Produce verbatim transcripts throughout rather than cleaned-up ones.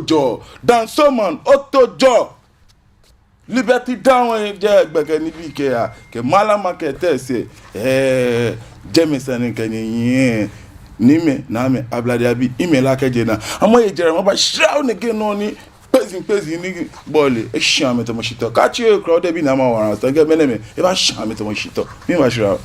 otojɔ. Dansoman, otojɔ. Liberty Daŋ, wɔjɛ gbɛkɛ nibii kɛya, kɛ malama kɛ tɛsɛ, eh, jɛmɛ sane kɛ nyɛ, nyɛ, niimɛi, naamɛi, ablade abii, miimɛ la kɛjɛ naa. Amɛ yɛ jara, maba shira o nɛkɛ nɔ ni, kpezi, kpezi ni bɔle, eshi amɛ tamɔ shitɔ. Kaatsɛ eko, ode bi na ma wara, sane kɛ mɛnɛmɛi, eba shi amɛ tamɔ shitɔ. Miiba shira o.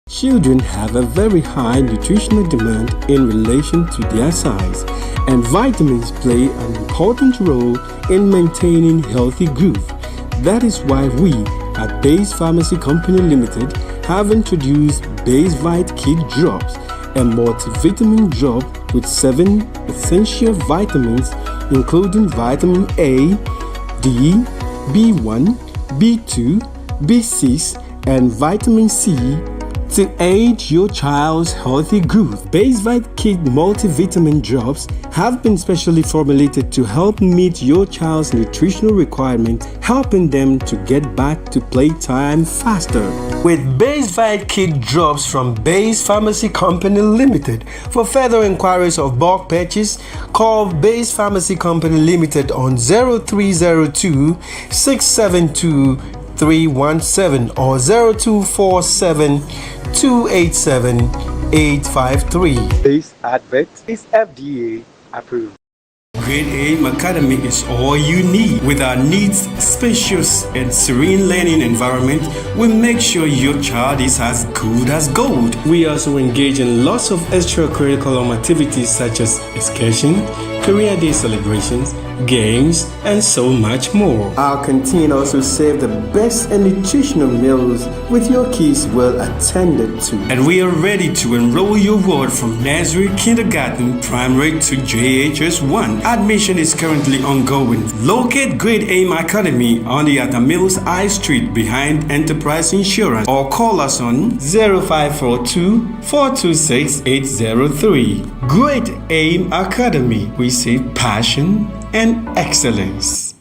Children have a very high nutritional demand in relation to their size, and vitamins play an important role in maintaining healthy growth. That is why we at Base Pharmacy Company Limited have introduced Basevite Kid Drops, a multivitamin drop with seven essential vitamins, including vitamin A, D, B one, B two, B six, and vitamin C to aid your child's healthy growth. Basevite Kid multivitamin drops have been specially formulated to help meet your child's nutritional requirement, helping them to get back to playtime faster. With Basevite Kid Drops from Base Pharmacy Company Limited, for further inquiries of bulk purchase, call Base Pharmacy Company Limited on zero three zero two, six seven two, three one seven or zero two four seven, two eight seven, eight five three. This advert is F D A approved. Great Aim Academy is all you need. With our neat, spacious, and serene learning environment, we make sure your child is as good as gold. We also engage in lots of extracurriculum activities such as excursion, career day celebrations, games, and so much more. Our canteen also serve the best and nutritional meals with your kids well attended to. And we are ready to enroll your ward from nursery, kindergarten, primary to J H S one. Admission is currently ongoing. Locate Great Aim Academy on the Atta Mills High Street behind Enterprise Insurance or call us on zero five four two, four two six, eight zero three. Great Aim Academy, we see passion and excellence.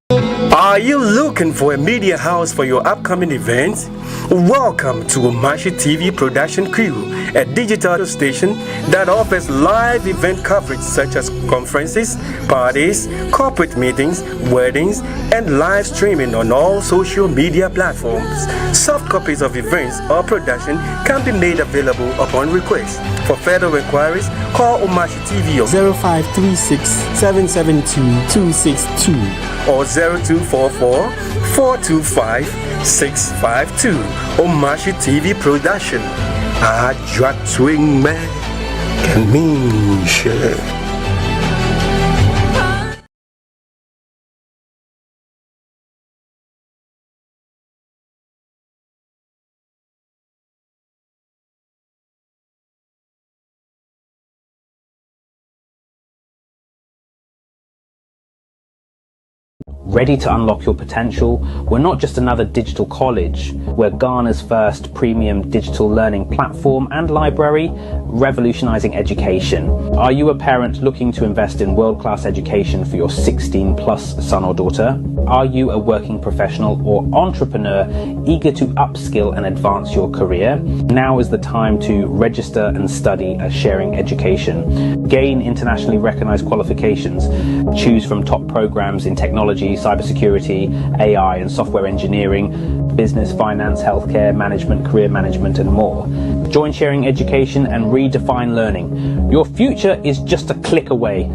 Are you looking for a media house for your upcoming events? Welcome to Omashi T V production crew, a digital station that offers live event coverage such as conferences, parties, corporate meetings, weddings, and live streaming on all social media platforms. Soft copies of events or production can be made available upon request. For further inquiries, call Omashi T V on zero five three six, seven seven two, two six two or zero two four four, four two five, six five two. Omashi T V production. Ajwa twing me. Kɛ miishɛɛ. Ready to unlock your potential? We're not just another digital college, we're Ghana's first premium digital learning platform and library, revolutionizing education. Are you a parent looking to invest in world-class education for your sixteen plus son or daughter? Are you a working professional or entrepreneur eager to upskill and advance your career? Now is the time to register and study at Sharing Education. Gain internationally recognized qualifications. Choose from top programs in technology, cybersecurity, A I, and software engineering, business, finance, healthcare, management, career management, and more. Join Sharing Education and redefine learning. Your future is just a click away.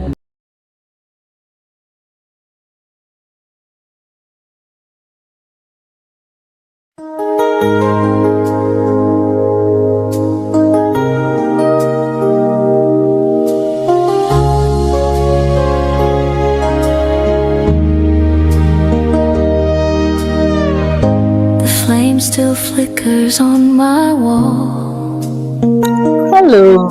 The flame still flickers on my wall. Hello,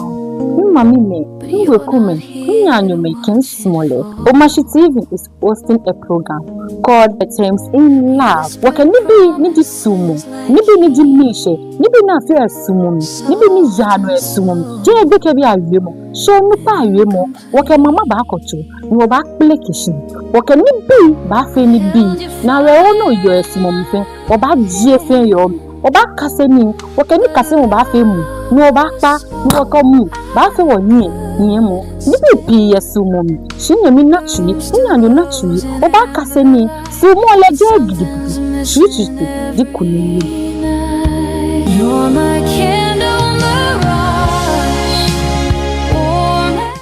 mi mami mɛ, mi wekumɛi, mi naanyo mɛi kɛ misumɔlɔi. Omashi T V is hosting a program called The Thames in Love. Wɔkɛ nibii ni ji suɔmɔ, nibii ni ji miishɛɛ, nibii ni afeɔ yɛ suɔmɔ mli, nibii ni yaa nɔ yɛ suɔmɔ mli. Jeee gbekɛbii awiemɔ, shi onukpai awiemɔ. Wɔkɛ mama baakɔ tso, ni wɔbaakpeleke shi. Wɔkɛ nibii baafee nibii, ni awerɛho ni yɔɔ yɛ suɔmɔ mli fɛɛ, wɔbaajie fɛɛ yɛ mli. Wɔbaakase nii, wɔkɛ nikasemɔ baafee mu, ni wɔbaakpa, ni wɔkɛ mu baafee wɔhiɛ, hiɛmɔ. Nibii pii yɛ suɔmɔ mli, shi nyɛmi natsui, minaanyo natsui, wɔbaakase nii, suɔmɔ lɛ jeee gidigidi, tsutsu ji kunimyeli. You're my candle, my rush, or my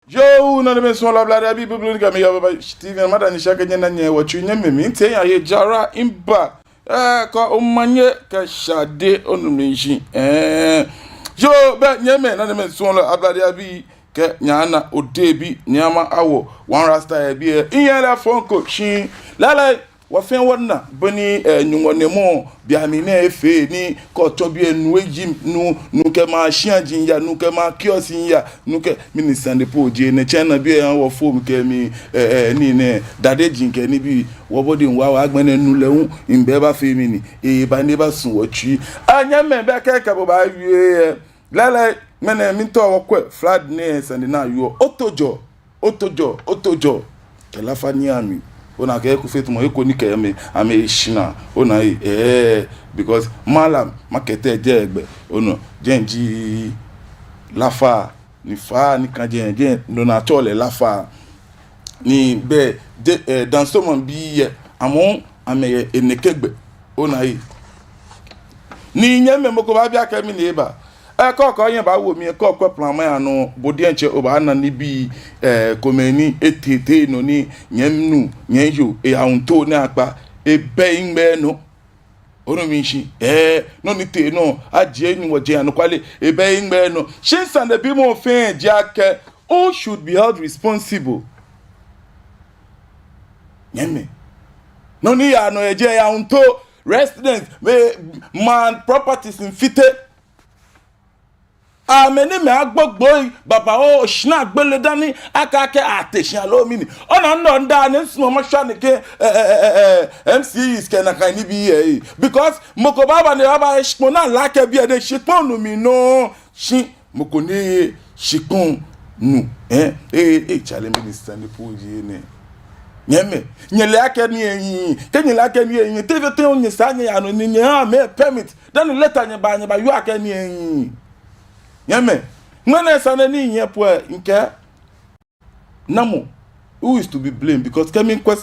Yoo, nanemɛi suɔlɔi, ablade abii, Biblia ni kɛ mi yɔɔ baba Steven, mada nyɛ shi akɛ nyɛna nyɛ wɔtsui nyɛmɛi, mitee yaye jara mba. Eh, kɔ omanye kɛ shade onu mi shi. Eh. Yoo, bɛ nyɛmɛi, nanemɛi suɔlɔi, ablade abii, kɛ nyɛna odebi, nyɛma awo, One Rasta yɛ biɛ, inyɛ lɛ fɔŋ ko shi. Lɛɛlɛŋ, wɔfɛɛ wɔna bɔ ni, eh, Nyɔŋmɔ nɛɛmɔ, bianɛ nɛɛ efee ni kɛ otsɔ biɛ nu eji nu, nu kɛ ma shia ji ya, nu kɛ ma kiosk ya, nu kɛ minister ne po je ne channel biɛ ya wɔ phone kɛ mi, eh, eh, ni nɛ, dade ji kɛ nibii, wɔ body wa wa agbɛnɛ nu lɛ hu, mibɛ baafee mɛni, eba ni ebasu wɔtsui. Anyɛmɛi bɛ kɛkɛ bo baawie, eh, lɛɛlɛŋ, ŋmɛnɛ miitao wɔkwɛ flood nɛɛ sane ni yɔɔ. Otojɔ, otojɔ, otojɔ. Kɛ Laafa ni ami. Ona akɛ eko fee tamɔ eko ni kɛ amɛ, amɛshina. Ona ee, eh, because malam, makɛtee jɛi gbɛ. Ono, jɛi ji Laafa, ni faa ni kã jɛi, jɛi, no ni atsɛɔ lɛ Laafa. Ni bɛ, je, eh, Dansoman bii yɛ, amɛ, amɛyɛ enɛ kɛ gbɛ. Ona ee. Ni nyɛmɛi mɔ ko baabi akɛ mɛni eba. Eh, kɛ okɛ ohiɛ baawo mli, kɛ okwɛ plan mli anɔ, bo diɛŋtsɛ obaana nibii, eh, komɛi ni etee tee nɔ ni nyɛmi nuu, nyɛmi yoo, eyawu nto ni akpa, ebɛ ehiŋmɛi nɔ. Onu mi shi, eh, nɔ ni tee nɔ, ajie ni wɔjie anɔkwale, ebɛ ehiŋmɛi nɔ. Shi sanebimɔ fɛɛ ji akɛ, who should be held responsible? Nyɛmɛi. Nɔ ni yaa nɔ yɛ jɛi, eyawu nto, residents, mɛi, maŋ properties miifite. Amɛ ni amɛgbogboi, babaoo, oshara gbele dani, akakɛɛ ate shi aloo mɛni. Ona nɔ ni daa ni misumɔɔ mashwa nɛkɛ, eh, eh, eh, eh, eh, M C Es kɛ nakai nibii, eh, eh. Because mɔ ko baaba ni ebaaba, eh, shikpɔŋ ni ala akɛ biɛ nɛɛ shikpɔŋ nu mli nɔ. Shi mɔ ko ni yɛ shikpɔŋ nu, eh, eh, eh, chale minister ni po ji enɛ. Nyɛmɛi, nyɛle akɛ nii ehiii, kɛ nyɛle akɛ nii ehiii, te fɛɛ tɛŋŋ nyɛsaa nyɛyaa nɔ ni nyɛhaa amɛ permit, dani later nyɛba, nyɛbaawie akɛ nii ehiii. Nyɛmɛi, ŋmɛnɛ sane ni nyɛpue, mikɛɛ namɔ, who is to be blamed? Because kɛ mikwɛ,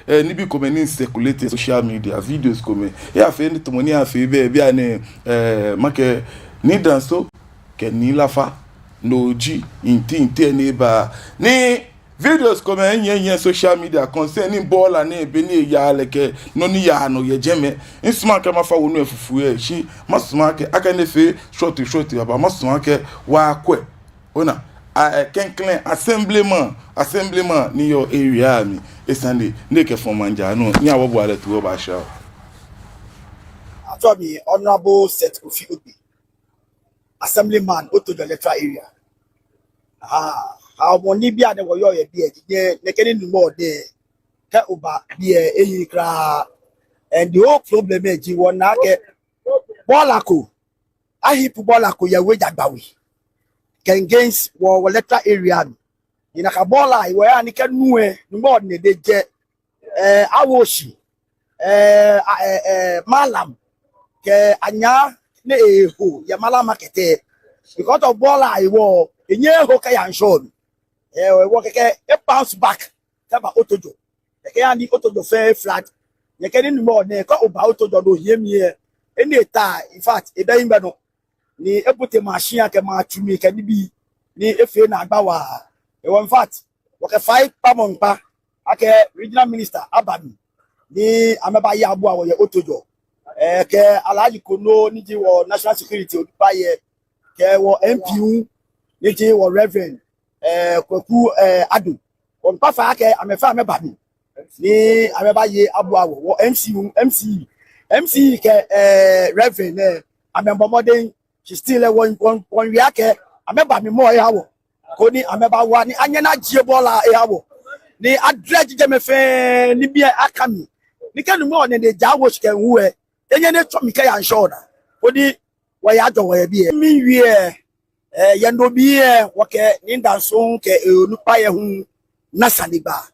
eh, nibii komɛi ni circulate social media, videos komɛi, eh, afee ni tamɔ ni afee bɛ, bianɛ, eh, makɛɛ, Nii Danso kɛ Nii Laafa, no ji nti nti ni eba. Ni videos komɛi yɛ, yɛ social media concerning bɔɔla nɛɛ, bɔ ni eyaa lɛ kɛ nɔ ni yaa nɔ yɛ jɛmɛ. Misumɔɔɔ akɛ mafa wonu lɛ fufui lɛ, shi masumɔ akɛ, akɛ ni efee short short aba, masumɔ akɛ wɔkwɛ. Ona, a, ɛ, klɛŋklɛŋ assemblyman, assemblyman ni yɔɔ area mli, esani, ni ekɛ fɔŋ maŋ jaa nɔ, nyɛhaa wɔboa lɛ toi wɔbashra. Atsɛɔ mi Honorable Seth Kofi Ogbe, assemblyman Otojo electoral area. Ah, ah, mɔ ni bianɛ wɔyɔɔ yɛ biɛ, ji nɛɛ, nɛkɛ ni numɔ nɛɛ, kɛ oba biɛ ehiii kwraa. And the whole problem lɛ ji wɔna akɛ bɔɔla ko, ahiipu bɔɔla ko yɛ We Jagbawe kɛ against wɔ, wɔ electoral area mli. Ni nakai bɔɔla lɛ, wɔyaa ni kɛ nu lɛ, numɔ nɛɛ de jɛ, eh, Awoshi, eh, a, eh, eh, Malam, kɛ anyaa ni eho yɛ Malam market lɛ. Because of bɔɔla lɛ hewɔ, enyɛɛɛ eho kɛya ŋshɔ mli. Eh, hewɔ kɛkɛ e bounce back kɛba Otojo. Kɛkɛ eyaa ni Otojo fɛɛ flood. Nɛkɛ ni numɔ nɛɛ, kɛ oba Otojo ni ohiɛ mli lɛ, enɛ eta, in fact, ebɛ hiŋmɛi nɔ. Ni ebote machine kɛ maŋ tsutsu mli kɛ nibii, ni efee naagba waa. Hewɔ, in fact, wɔkɛ faikpamɔ miikpa akɛ regional minister aba mli ni amɛbaye abua wɔ yɛ Otojo. Eh, kɛ Alhaji Kono ni ji wɔ national security onukpa lɛ, kɛ wɔ M P hu ni ji wɔ Reverend, eh, Kwaku, eh, Addo. Wɔmiikpa fai akɛ amɛfɛɛ amɛba mli ni amɛbaye abua wɔ. Wɔ M C hu, M C, M C kɛ, eh, Reverend lɛ, amɛbɔ mɔdɛŋ, shi still lɛ, wɔ, wɔ, wɔmiiwie akɛ amɛba mli moŋ eha wɔ, koni amɛbawa ni anyɛ ni ajie bɔɔla lɛ eha wɔ, ni adredge jɛmɛ fɛɛ ni biɛ aka mli, ni kɛ numɔ nɛɛ de ja wɔ shi kɛ wu lɛ, enyɛ ni etsɔ mli kɛya ŋshɔ naa, koni wɔya ajɔ wɔ yɛ biɛ. Miwie, eh, yɛ no mli lɛ, wɔkɛ Nii Danso kɛ, eh, onukpa lɛ hu na sanegbaa.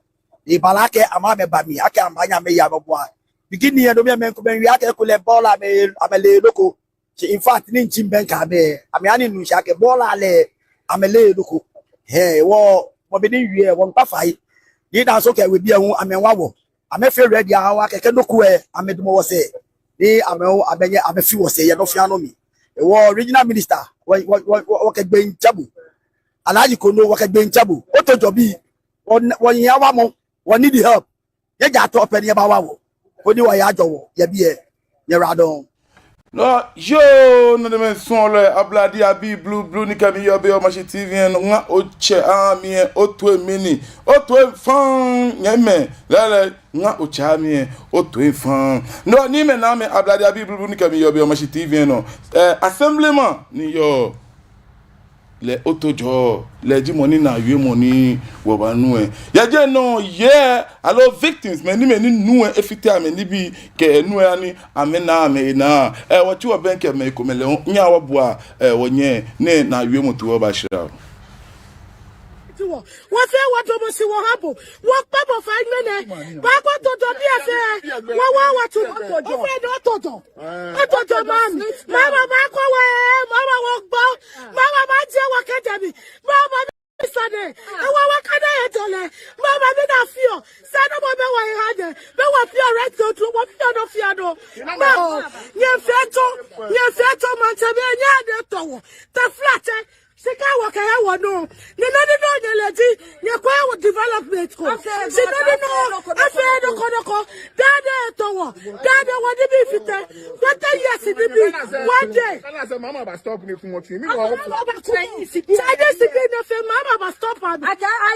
Ni eba lɛ akɛ amɛ amɛba mli, akɛ amɛbaanyɛ amɛye amɛbua. Beginning lɛ, no mli lɛ, mɛi komɛi wie akɛ ekolɛ bɔɔla lɛ amɛ, amɛleee nɔ ko. Shi in fact, ni mitsi mibɛŋkɛ amɛ, amɛha ni minu shi akɛ bɔɔla lɛ amɛleee nɔ ko. Hɛɛ, wɔ, wɔ be ni miwie lɛ, wɔmiikpa fai. Nii Danso kɛ ewebii lɛ hu amɛwa wɔ. Amɛfee ready aha wɔ akɛ kɛ nɔ ko lɛ, amɛdamɔ wɔsɛɛ. Ni amɛ hu amɛnyɛ amɛfi wɔsɛɛ yɛ nɔ fɛɛ nɔ mli. Hewɔ regional minister, wɔ, wɔ, wɔ, wɔ, wɔkɛ gbee miitsɛ bo. Alhaji Kono, wɔkɛ gbee miitsɛ bo. Otojobii, wɔ, wɔhiɛ wamɔ, wɔ need help. Nyɛjaa tɔ pɛ ni nyɛbawa wɔ, koni wɔya ajɔ wɔ yɛ biɛ. Nyɛyiwaladɔŋŋ. No, yoo, no ji mɛi sɔŋŋ lɛ, Ablade abii blublu ni kɛ mi yɔɔ biɛ yɛ Omashi T V lɛ nɔ, ŋa otsɛ ami lɛ, otoi mli ni, otoi faŋŋ, nyɛmimɛi lɛɛlɛŋ, ŋa otsɛ ami lɛ, otoi faŋŋ. No, nyɛmimɛi naamɛi, Ablade abii blublu ni kɛ mi yɔɔ biɛ yɛ Omashi T V lɛ nɔ, eh, assemblyman ni yɔɔ lɛ Otojo, lɛ ji mɔ ni naa wiemɔ ni wɔbaanu lɛ. Yɛ jɛmɛ nɔ lɛ, aloo victims, mɛi ni, mɛi ni nu lɛ efite amɛnibii kɛ nu lɛ ni amɛna amɛnaa. Eh, wɔtsi wɔbɛŋkɛ mɛi komɛi lɛ, nyɛhaa wɔboa, eh, wɔnyɛ, ni naa wiemɔ toi wɔbashra. Wɔfɛɛ wɔdamɔ shi wɔha bo, wɔkpa bo fai ŋmɛnɛ, baakwɛ Otojobii fɛɛ, wɔwa wɔtsu, wɔfɛɛ ni Otojo. Otojo mami, mama makwɛ wɔ, mama wɔgbɔ, mama majie wɔ kɛjɛ mli, mama mi sane, ewa wɔ kane yɛ jɔlɛ, mama mi na fioo, sane mɔ mɛ wɔ yi ha jɛ, mɛ wɔ fioo rɛ to tu, wɔ fioo nɔ fioo nɔ. Mama, nyɛfee tso, nyɛfee tso maŋtsɛmɛi, nyɛhaa ni etɔ wɔ, taflatsɛ, shika wɔkɛha wɔ nɔ. Ni nɔ ni nɔ nyɛle ji, nyɛkwɛɛɛ wɔ development ko. Shi nɔ ni nɔ, afeee nɔ ko nɔ ko. Daa nɛɛ etɔ wɔ. Daa nɛɛ wɔnibii fite. Wɔte yɛ shi nibii. Wɔje. Mama ba stop ni kumɔ tsi. Mi wɔ. Chinese bi nɔ fɛɛ, mama ba stop abi.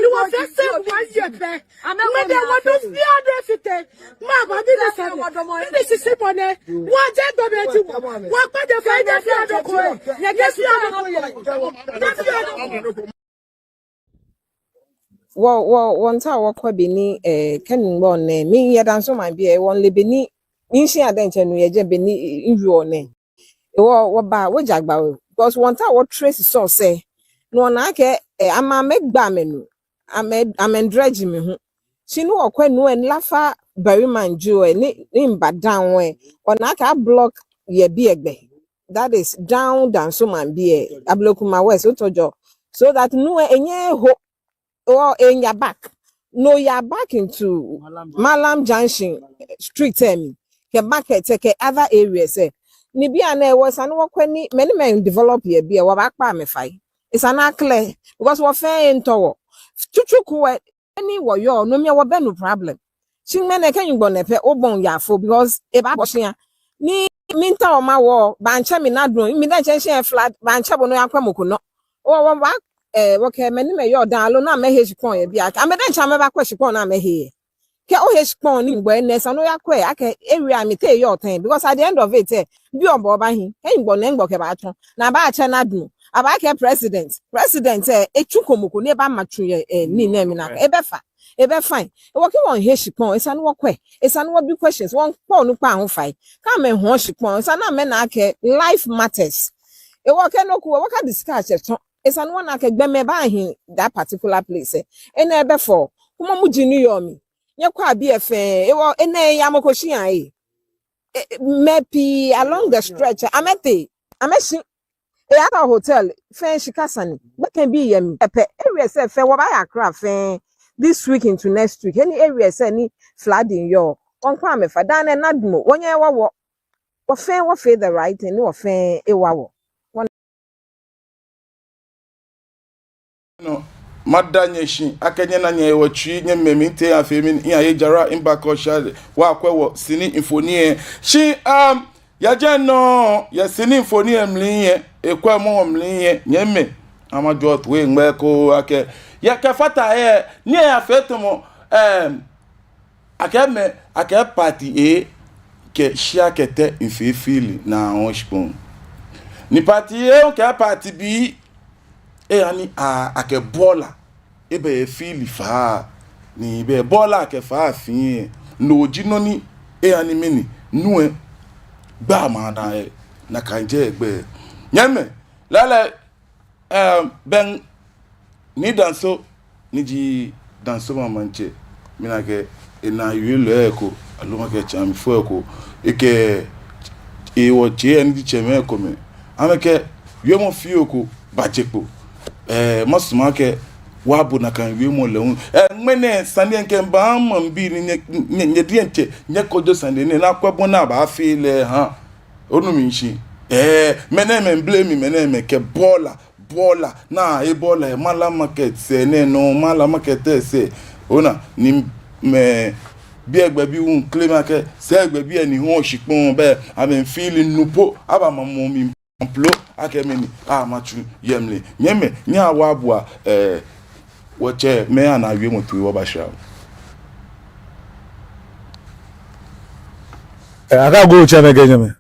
Ni wɔfee sɛ wɔye pɛ. Mɛni wɔnu fia de fite. Mama, mɛni sane? Mɛni sisi bɔ nɛ? Wɔje dɔ bɛ ji wɔ. Wɔkpa de fai, nyɛfea nɔ ko. Nyɛfea nɔ ko. Nyɛfea nɔ ko. Wɔ, wɔ, wɔmiitao wɔkwɛ bɔ ni, eh, kɛ nugbɔ nɛɛ, miyɛ Dansoman biɛ, wɔle bɔ ni, mishi adɛŋ tsɛ nu yɛ jɛmɛ bɔ ni, eh, miwieɔ nɛɛ. Hewɔ wɔba We Jagbawe, because wɔmiitao wɔ trace source lɛ. Ni wɔna akɛ, eh, amɛ amɛgba amɛnu, amɛ, amɛ dredge mli hu. Shi ni wɔkwɛ nu lɛ ni Laafa Barima Nju lɛ, ni, ni miiba down lɛ, wɔna akɛ a block yɛ biɛ gbɛ. That is down Dansoman biɛ, Ablekuma West, Otojo. So that nu lɛ enyɛɛɛ eho, or enya back. No ya back into Malam Junction, eh, street lɛ mli, kɛ market lɛ, kɛ other areas lɛ. Ni bianɛ wɔsane wɔkwɛ ni, mɛi ni amɛdevelop yɛ biɛ, wɔbaakpa amɛ fai. Esa ni a clear, because wɔfɛɛ etɔ wɔ. Tsutsu ko lɛ, ni wɔyɔɔ, no mli lɛ wɔbɛ no problem. Shi ŋmɛnɛ kɛ Nyɔŋmɔ na pɛ, obɔi yaafo, because ebaabɔ shia. Ni miitao mawo, baatsɛ mi naa dɔŋŋ, mi diɛŋtsɛ mishi flood, baatsɛ bo ni oyakwɛ mɔ ko nɔ. Wɔ, wɔba, eh, wɔkɛ mɛi ni amɛyɔɔ dã aloo ni amɛhe shikpɔŋ yɛ biɛ, akɛ amɛ diɛŋtsɛ amɛbakwɛ shikpɔŋ ni amɛhe yɛ. Kɛ ohe shikpɔŋ ni mgbɔ enɛ, esa ni oyakwɛ akɛ area mli te eyɔɔ tɛŋŋ, because at the end of it, eh, biɛ obɔ obahi, kɛ mgbɔ nɛɛ mgbɔ kɛbaatsɔ, ni abaatsɛ Nadmo, abaakɛɛ president, president, eh, etsuko mɔ ko ni ebama tsu yɛ, eh, nii nɛɛ mli ni akɛ, ebɛ fa, ebɛ fine. Ehewɔ kɛ wɔhe shikpɔŋ, esa ni wɔkwɛ, esa ni wɔbi questions, wɔkpa onukpai ahe fai, kɛ amɛhe shikpɔŋ, esa ni amɛna akɛ life matters. Ehewɔ kɛ nɔ ko, wɔkɛ discuss yɛ tsɔ, esa ni wɔna akɛ gbɔmɛi baahi that particular place, eh. Enɛ ebɛ fɛo, kuma muji ni yɔɔ mli. Nyɛkwɛa biɛ fɛɛ, ehewɔ enɛ eyaaa mɔ ko shia, eh. Eh, eh, mɛi pii along the stretch, amɛtee, amɛshi, eh, ata hotel, fɛɛ shika sane, gbekɛbii yɛ mli. Pɛpɛɛpɛ, areas lɛ fɛɛ, wɔbaaya Accra fɛɛ, this week into next week, he ni areas lɛ ni flooding yɔɔ, wɔmiikpa amɛ fai, dani Nadmo, wɔnyɛ wɔwo, wɔfɛɛ wɔfee the right thing, ni wɔfɛɛ ewa wɔ. Nɔ, mada nyɛ shi akɛ nyɛna nyɛhe wɔtsui, nyɛmɛ mi tee afee mi ni aye jara mbakɔ shale wɔkwɛ wɔ sini mfoniri lɛ. Shi, um, yajɛ nɔ, yɛ sini mfoniri lɛ mli lɛ, ekwɛmɔ mli lɛ, nyɛmɛ, amajɔɔ toi ŋmɛɛ ko akɛ, yɛ kɛfata lɛ, ni eyafee tamɔ, um, akɛ mɛi, akɛ party A kɛ shia kɛ tɛ miifee field ni ahɔɔ shikpɔŋ. Ni party A kɛ party B, eha ni a, akɛ bɔɔla, ebɛ field faa, ni ebɛ bɔɔla akɛ faa fɛɛ, no ji nɔ ni, eha ni mɛni, nu lɛ, gbaa maŋ naa lɛ, nakai ji egbɛi. Nyɛmɛ, lɛɛlɛŋ, Em, bɛŋ, Nii Danso, ni ji Dansoman maŋtsɛ, mina akɛ, ena wielɔi ko, aloo makɛɛ tsɛmɛi fɛɛ ko, ekɛ, ewɔtsɛ ni ji tsɛmɛi komɛi, amɛkɛ, wiemɔ fioo ko, baje kpo. Eh, masumɔ akɛ, wɔbo nakai wiemɔ lɛ hu. Eh, ŋmɛnɛ, sane ni mikɛbaa maŋbii ni nyɛ, nyɛ, nyɛ diɛŋtsɛ, nyɛkɔjɔ sane nɛɛ, ni akwɛ bɔ ni abaafee lɛ ahã. Onu mi shishi. Eh, mɛnɛmɛi blame mi, mɛnɛmɛi kɛɛ bɔɔla, bɔɔla, ni ahe bɔɔla yɛ Malam Market sɛɛ nɛɛ nɔ, Malam Market lɛ sɛɛ. Ona, ni mɛi, biɛ gbɛbii hu claim akɛ, sɛɛ gbɛbii lɛ ni hɔɔ shikpɔŋ bɛ, amɛmiifeel nu po, abama mɔ mli plo, akɛ mɛni, amatsu yɛ mli. Nyɛmɛi, nyɛhaa wɔboa, eh, wɔtsɛmɛi anaa wiemɔ toi wɔbashra. Eh, Akaa Go tsɛmɛi kɛ nyɛmɛi.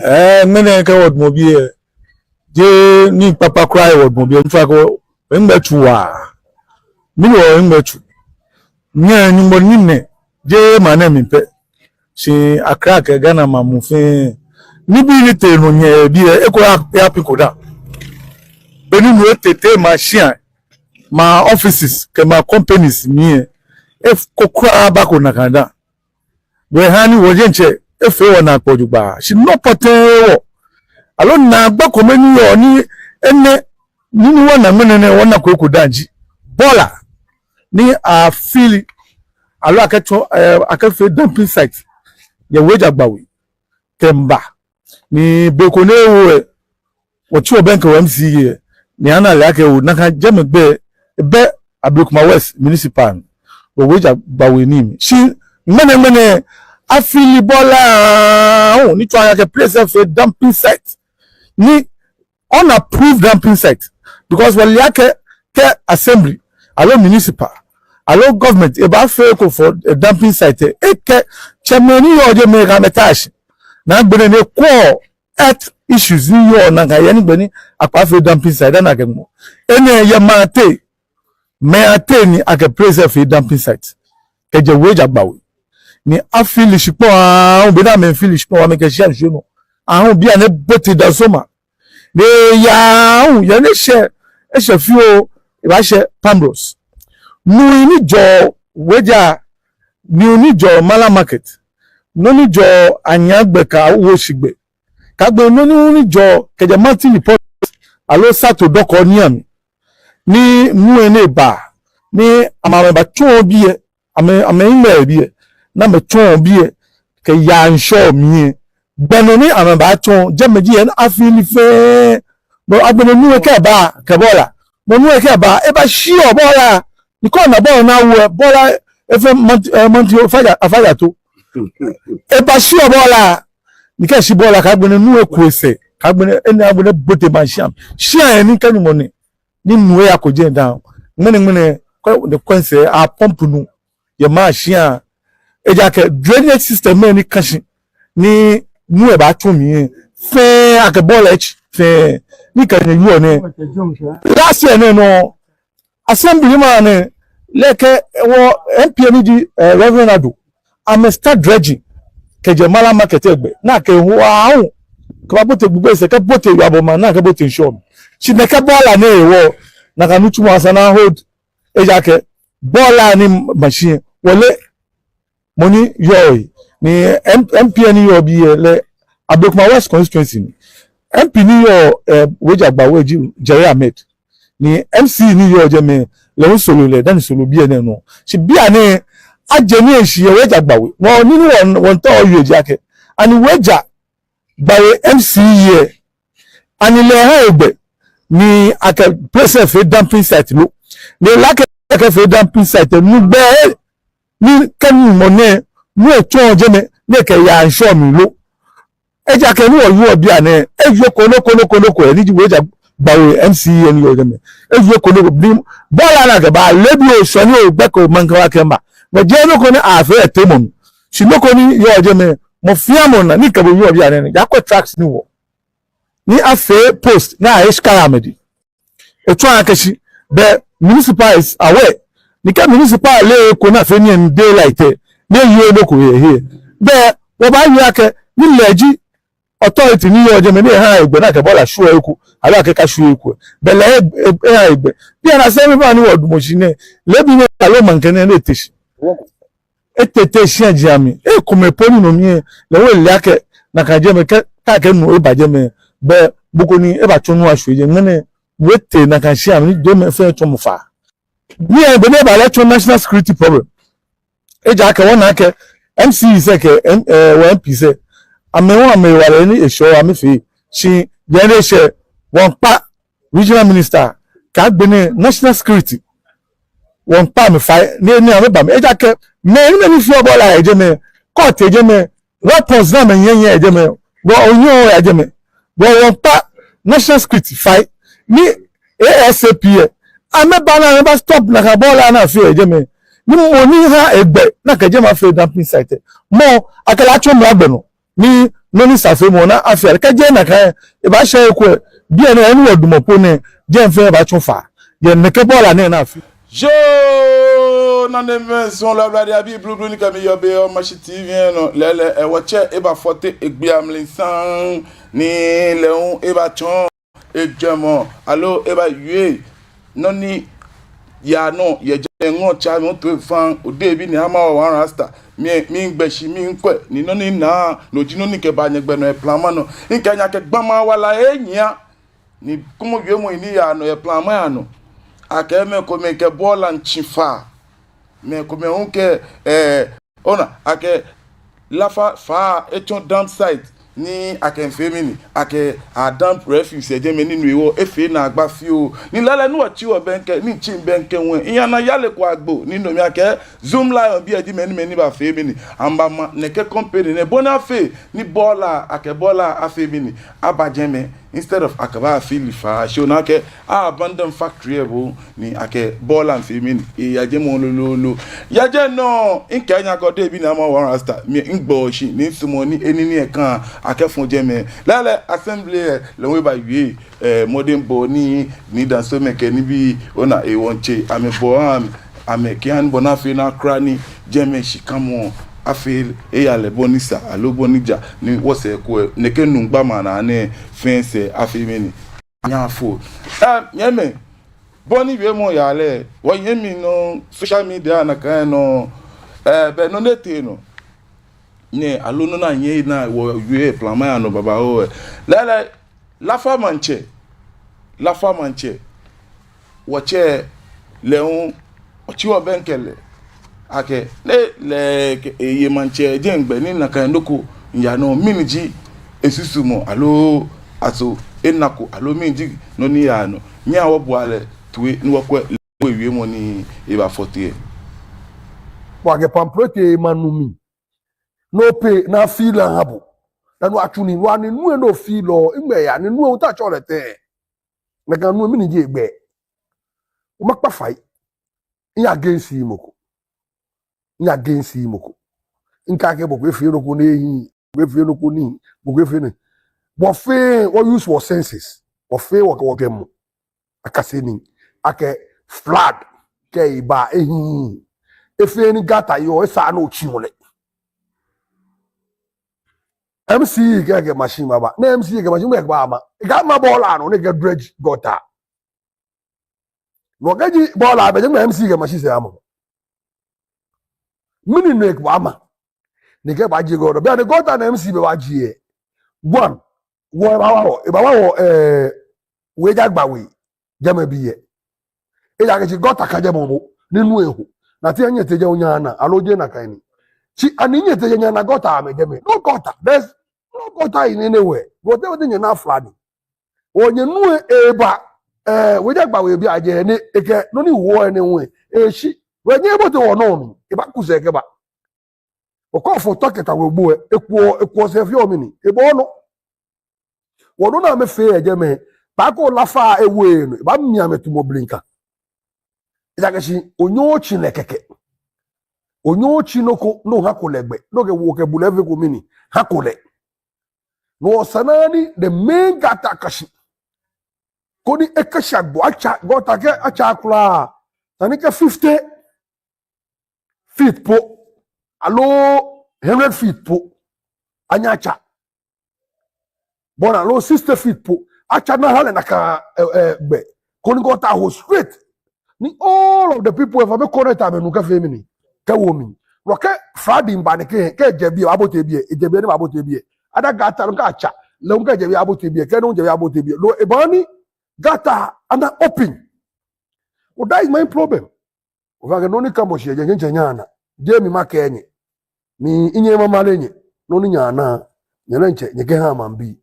Eh, ŋmɛnɛ kɛ wɔdamɔ biɛ, jeee nii kpakpa kwraa wɔdamɔ biɛ, in fact, wɔŋgbɛ tsu waa. Mɛni wɔŋgbɛ tsu? Nyɛ Nyɔŋmɔ ni nɛ, jeee maŋ nɛɛ mli pɛ. Shi Accra kɛ Ghana maŋ muu fɛɛ. Nibii ni tee nɔ yɛ biɛ, eko ya, ya piko da. Beni nu etee maŋ shia, maŋ offices, kɛ maŋ companies mli lɛ, eko kwraa bako nakai da. Bɔ ni ha ni wɔ diɛŋtsɛ, efee wɔnaa kpɔ jogbaŋŋ. Shi nɔ pɔtɛɛ wɔ. Aloo naagba kome ni yɔɔ ni enɛ, nii ni wɔna ŋmɛnɛ nɛɛ wɔnako eko da ji. Bɔɔla ni afili, aloo akɛtsɔ, eh, akɛfee dumping site yɛ Weija Gbawe kɛmiiba. Ni be ko ni ewo lɛ, wɔtsi wɔbɛŋkɛ wɔ M C A lɛ, ni ana lɛ akɛ oo, nakai jɛmɛ gbɛ, ebɛ Ablekuma West Municipal, wɔ Weija Gbawe ni mli. Shi ŋmɛnɛŋmɛnɛ, afili bɔɔla, oo, ni tsɔɔ akɛ place lɛ fee dumping site. Ni unapproved dumping site. Because wɔle akɛ, kɛ assembly, aloo municipal, aloo government, ebaafee eko for, eh, dumping site lɛ, ekɛ tsɛmɛi ni yɔɔ jɛmɛ kɛ amɛ ta shi. Ni agbɛnɛ ni ekwɛɔ health issues ni yɔɔ nakai yɛ ni gbɛ ni akpa fee dumping site, dani akɛ ŋmɔ. Enɛ yɛ maŋ teŋ, maŋ teŋ ni akɛ place lɛ fee dumping site. Kɛjɛ Weija Gbawe. Ni afili shikpɔŋ aahu, beni amɛfili shikpɔŋ, amɛkɛ shia shwie nɔ. Aahu bianɛ ebote Dansoman. Ni eya aahu, yɛ ni eshɛ, eshɛ fioo, ebaashɛ Pamros. Nui ni jɛɔ Weija, nui ni jɛɔ Malam Market, nɔ ni jɛɔ Anyagbɛ kɛ Awoshigbe, kɛ agbɛnɛ nɔ ni hu ni jɛɔ kɛjɛ Mantili Port aloo Sato dɔkɔ nii amli. Ni nui nɛɛ ba, ni amɛ amɛbatsɔ biɛ, amɛ, amɛhiŋmɛi biɛ, ni amɛtsɔ biɛ, kɛya ŋshɔ mli lɛ. Gbɛ nɔ ni amɛbaatsɔ, jɛmɛ ji yɛ ni afili fɛɛ. Bɔ agbɛnɛ nui lɛ kɛba, kɛ bɔɔla. Bɔ nui lɛ kɛba, ebashiɔ bɔɔla. Ni kɛ ona bɔɔla ni awo lɛ, bɔɔla lɛ efee Mant-, eh, Mantili Afaja, Afajato. Ebashiɔ bɔɔla. Ni kɛ eshi bɔɔla, kɛ agbɛnɛ nui lɛ ku esɛɛ. Kɛ agbɛnɛ, enɛ agbɛnɛ ebote maŋ shia. Shia lɛ ni kɛ Nyɔŋmɔ nɛ. ni nu lɛ eyako jɛi dã. Ŋmɛnɛŋmɛnɛ, kwɛ, the kɔnsɛ apɔmpu nu yɛ maŋ lɛ shĩa. Ejaakɛ drainage system lɛ ni kã shi ni nu lɛ baatsɔ mli lɛ, fɛɛ akɛ bɔɔla lɛ tsi fɛɛ, ni kɛ nyɛ yɔɔ nɛɛ. Last year nɛɛ nɔ, assembly maŋ nɛɛ, lɛ kɛ wɔ M P ni ji, eh, Reverend Ado, amɛ start dredging kɛjɛ Mallam Market lɛ gbɛ, ni akɛho aahu kɛbabote Gbugbei sɛɛ, kɛbote Wiabɔ maŋ, ni akɛbote ŋshɔ mli. Shi nɛkɛ bɔɔla nɛɛ hewɔ, nakai nitsumɔ lɛ esa ni a hold. Ejaakɛ bɔɔla ni ma shi lɛ, wɔleee mɔ ni yɔɔ he. Ni M-, M P ni yɔɔ biɛ lɛ, Ablekuma West constituency ni. M P ni yɔɔ, eh, Weija Gbawe ji Jerry Ahmed. Ni M C ni yɔɔ jɛmɛ lɛ hu sɔlɔ lɛ dani sɔlɔ biɛ nɛɛ nɔ. Shi bianɛ ajɛ nii lɛ shishi yɛ Weija Gbawe. Nɔ ni, ni wɔ, wɔmiitao wɔwie ji akɛ, ani Weija Gbawe M C lɛ, ani lɛ eha hegbɛ ni akɛ place lɛ fee dumping site lo? Ni lɛ akɛ, akɛfee dumping site lɛ, nu gbɛ ni kɛ nu mɔ nɛɛ, nu lɛ tsɔɔ jɛmɛ ni ekɛyaa ŋshɔ mli lo? Ejaakɛ ni wɔyɔɔ bianɛ, ewie ko nɔ ko nɔ ko nɔ ko, ni ji Weija Gbawe M C lɛ ni yɔɔ jɛmɛ, ewie ko nɔ ko. Ni bɔɔla ni akɛba, leebi oo, shwane oo, gbɛkɛ oo, maŋkɛ wa kɛ ma. Nɔ jeee nɔ ko ni afee yɛ teemɔ mli. Shi nɔ ko ni yɔɔ jɛmɛ, mɔ fɛɛ mɔ na, ni kɛ bo yɔɔ bianɛ, ni yakwɛ tracks ni wɔ, ni afee post, ni a-establish amɛdɛŋ. Etsɔɔ akɛ shi, bɛ municipal is aware. Ni kɛ municipal leee eko ni afee nii lɛ daylight lɛ, ni ewie nɔ ko yɛ he, bɛ wɔbaawie akɛ, ni lɛ ji authority ni yɔɔ jɛmɛ ni eha hegbɛ ni akɛ bɔɔla shwie he ko, aloo akɛ akashwie he ko. Bɛ lɛ e-, e-, eha hegbɛ. Bianɛ sɛɛ mi ba ni wɔdamɔ shi nɛɛ, leebi nɛɛ aloo maŋkɛ nɛɛ ni ete shi, etee tee shia jia mli. Ekomɛi po ni nɔ mli lɛ, lɛ hu ele akɛ nakai jɛmɛ kɛ, kɛ akɛ nu eba jɛmɛ, bɛ mɔ ko ni ebatsɔ nu ashwie jɛi. Ŋmɛnɛ, wɔtee nakai shia mli ni jɛmɛ fɛɛ tsɔmɔ faa. Ni ebɛ ni eba lɛ tsɔ national security problem. Ejaakɛ wɔna akɛ M C Es kɛ M-, eh, wɔ M Ps lɛ, amɛ hu amɛhewalɛ ni eshɛɔ amɛfee. Shi jɛi ni eshɛ, wɔmiikpa regional minister kɛ agbɛnɛ national security, wɔmiikpa amɛ fai ni, ni amɛba mli. Ejaakɛ mɛi ni, mɛi ni feɔ bɔɔla yɛ jɛmɛ, court yɛ jɛmɛ, weapons ni amɛnyiɛ nyiɛ yɛ jɛmɛ, wɔ onyɛɔ oya jɛmɛ. Wɔ, wɔmiikpa national security fai ni A S A P lɛ, amɛba ni amɛba stop nakai bɔɔla ni afeɔ yɛ jɛmɛ. Ni mɔ ni ha hegbɛ ni akɛ jɛmɛ afee dumping site lɛ, mɔ lɛ akɛ lɛ atsɔ mla gbɛ nɔ. Ni nɔ ni sa feemɔ ni afee lɛ, kɛjɛ nakai lɛ, ebaashɛ he ko lɛ, bianɛ ni wɔdamɔ po nɛɛ, jɛmɛ fɛɛ baatsɔ faa yɛ nɛkɛ bɔɔla nɛɛ ni afee. Yoo, nanemɛi, suɔlɔi, Ablade abii blublu ni kɛ mi yɔɔ biɛ yɛ Omashi T V lɛ nɔ, lɛɛlɛŋ, eh, wɔtsɛ ebafɔte egbee amli saŋŋ, ni lɛ hu ebatsɔɔ ejwɛŋmɔ, aloo ebawie nɔ ni yaa nɔ yɛ jɛmɛ. Ŋɔɔ tsa mi otoi faŋŋ, odebi ni ama wɔ One Rasta. Mi, miigbɛ shi miikwɛ, ni nɔ ni minaa, no ji nɔ ni kɛba nyɛgbɛ nɔ yɛ Plama nɔ. Mikɛɛ nyɛ akɛ gbɔmɔ wala enyia. Ni kɔmɔ wiemɔ ni yaa nɔ yɛ Plama lɛ nɔ, akɛ mɛi komɛi kɛ bɔɔla miitsi faa. Mɛi komɛi hu kɛ, eh, ona, akɛ Lafa faa etsɔ dump site ni akɛmiifee mɛni, akɛ a-dump refuse yɛ jɛmɛ ni no hewɔ efee naagba fioo. Ni lɛɛlɛŋ ni wɔtsi wɔbɛŋkɛ, ni mitsi mibɛŋkɛ hu lɛ, miyana yale ko agbo ni no mli akɛ Zoom Lion biɛ ji mɛi ni, mɛi ni bafee mɛni, amɛbama nɛkɛ company nɛɛ bɔ ni afee ni bɔɔla, akɛ bɔɔla afee mɛni, aba jɛmɛ. Instead of akɛba fill faa, shi ona akɛ a-abandon factory lɛ bo ni akɛ bɔɔla miifee mɛni, eyaa jɛmɛ lolo lolo. Yɛ jɛi nɔ, mikɛɛ nyɛ akɛ odebi ni ama wɔ One Rasta, mi miigbɛ shi ni misumɔɔ ni enɛ ni ekã akɛfɔ jɛmɛ. Lɛɛlɛŋ assembly lɛ, lɛ hu ebawie, eh, mɔdɛŋbɔɔ ni, ni dansomɛi kɛ nibii, ona, ewɔŋtsɛ, amɛbɔ amɛ, amɛkɛɛ ani bɔ ni afee ni akra ni jɛmɛ shikamɔ afee, eya lɛ bɔ ni sa, aloo bɔ ni ja, ni wɔsɛɛ ko lɛ, nɛkɛ nu gbɔmɔ naa nɛɛ fɛɛ sɛɛ afee mɛni, anyɛ afo. Eh, nyɛmɛi, bɔ ni wiemɔ yaa lɛ, wɔnyɛmi nɔ, social media nakai nɔ, eh, bɛ nɔ ni etee nɔ nɛɛ, aloo nɔ ni anyɛ ni wɔwie Plama lɛ nɔ babaoo lɛ, lɛɛlɛŋ, Lafa maŋtsɛ, Lafa maŋtsɛ, wɔtsɛ lɛ hu, wɔtsi wɔbɛŋkɛ lɛ akɛ, ni lɛ kɛ eye maŋtsɛ jɛŋgbɛ ni nakai nɔ ko miiya nɔ, mɛni ji esusumɔ, aloo aso enako, aloo mɛni ji nɔ ni yaa nɔ? Nyɛhaa wɔboa lɛ toi ni wɔkwɛ lɛ hu ewiemɔ ni ebafɔte lɛ. Bɔ akɛ pamphlet lɛ ma nu mli. No pɛ ni a-fill aha bo. Dani atsu nii, wa ni nu lɛ ni o-fill lɛ, egbɛ ya, ni nu lɛ hu ta tsɔ lɛ tɛŋŋ. Nakai nu lɛ mɛni ji egbɛ? Omakpa fai. Miya against mɔ ko. Miya against mɔ ko. Mikɛɛɛ akɛ mɔ ko efee nɔ ko ni ehiii, mɔ ko efee nɔ ko ni, mɔ ko efee nɛ. Wɔfɛɛ wɔ use wɔ senses. Wɔfɛɛ wɔkɛ wɔjwɛŋmɔ akase nii. Akɛ flood kɛ eba ehiii, efee ni gutter yɔɔ, esaaa ni otsi lɛ. M C E kɛɛ akɛ machine baaba. Ni M C E kɛɛ machine, mɛɛ kɛ baama? Ekɛɛ ama bɔɔla nɔ ni ekɛ dredge gutter. No kɛji bɔɔla bɛ jɛmɛ, M C E kɛ machine sɛɛ ama. Mɛni nɔ ekɛbaama? Ni ekɛbajie gutter. Bianɛ gutter ni M C E bɛ bajie. One, wɔ ebaawa wɔ, ebaawa wɔ, eh, We Jagbawe jɛmɛ biɛ. Ejaakɛ shi gutter ka jɛmɛ momo, ni nu eho. Ni ati enyɛ te jɛ onyaa naa, aloo jeee nakai ni? Shi ani nyɛtee nyɛnaa gutter amɛ jɛmɛ? No gutter. There's no gutter in anywhere. Whatever thing nyɛnaa flooding. Onyɛ nu eba, eh, We Jagbawe biɛ ajɛ ni ekɛ nɔ ni wɔ enɛ wɛ eshi. Wɛ nyɛbote wɔnɔ mli, ebaaku sɛɛ kɛba. Okɔ fo tɔ kɛta we gbo ɛ, ekuɔ, ekuɔ sɛɛ fioo mli ni, ebɔ nɔ. Wɔ nɔ ni amɛfee yɛ jɛmɛ, baako Laafa ewe nɔ, ebaami amɛ tumɔ blinka. Ejaakɛ shi onyɛɛɛ otsi lɛ kɛkɛ. Onyɛɛɛ otsi nɔ ko, ni ohako lɛ gbɛ, ni okɛ wo kɛ bulɛ feko mli ni hako lɛ. No esa ni the main gutter akashi. Koni ekashi agbo, atsa, gutter kɛ atsa kwraa, esa ni kɛ fifty feet po, aloo hundred feet po, anyɛ atsa. Bɔ ni aloo sixty feet po, atsa ni aha lɛ nakai, eh, eh, gbɛ. Koni gutter aho straight. Ni all of the people efa bɛ connect amɛnu kɛfee mli ni, kɛwo mli. Wɔ kɛ flooding ba ni kɛ, kɛ ejɛ biɛ, ebaabote biɛ, ejɛ biɛ ni ebaabote biɛ. Ada gutter nɔ kɛ atsa, lɛ nɔ kɛ ejɛ biɛ, ebaabote biɛ, kɛ nɔ ejɛ biɛ, ebaabote biɛ. No ebaaha ni gutter ana open. Oh, that is my problem. Ofainɛ nɔ ni kamɔ shi yɛ jɛi, nyɛtsɛ nyɛnaa. Jeee mi makɛɛ nyɛ. Mi, minyɛŋ mamale nyɛ. Nɔ ni nyɛnaa, nyɛ lɛ nyɛtsɛ, nyɛkɛha maŋbii.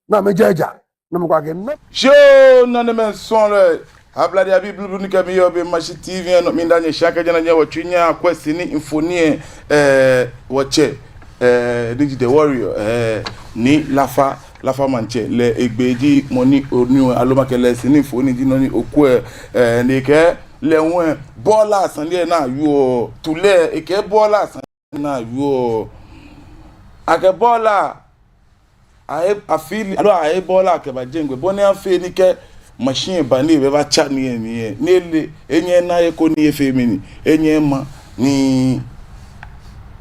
Ni amɛja eja, ni amɛkwa kɛ na. Shi oo, nanemɛi ŋsɔɔlɔi, Ablade abii blublu ni kɛ mi yɔɔ biɛ Mashi T V lɛ nɔ, miida nyɛ shi akɛ nyɛna nyɛ wɔtsu nyɛyakwɛ sini mfoniri lɛ, eh, wɔtsɛ, eh, ni ji The Warrior, eh, Nii Laafa, Laafa Maŋtsɛ, lɛ egbɛi ji mɔ ni onu lɛ, aloo makɛɛ lɛ sini mfoniri ji nɔ ni okwɛ, eh, ni ekɛɛ lɛ hu lɛ, bɔɔla sane lɛ ni awieɔ, tu lɛ, ekɛɛ bɔɔla sane lɛ ni awieɔ. Akɛ bɔɔla, ahe, afili, aloo ahe bɔɔla kɛba jɛŋgbɛ, bɔ ni afee ni kɛ machine ba ni ebaabatsa nii lɛ mli lɛ, ni ele, enyɛ ena he ko ni efee mli ni, enyɛ ema, ni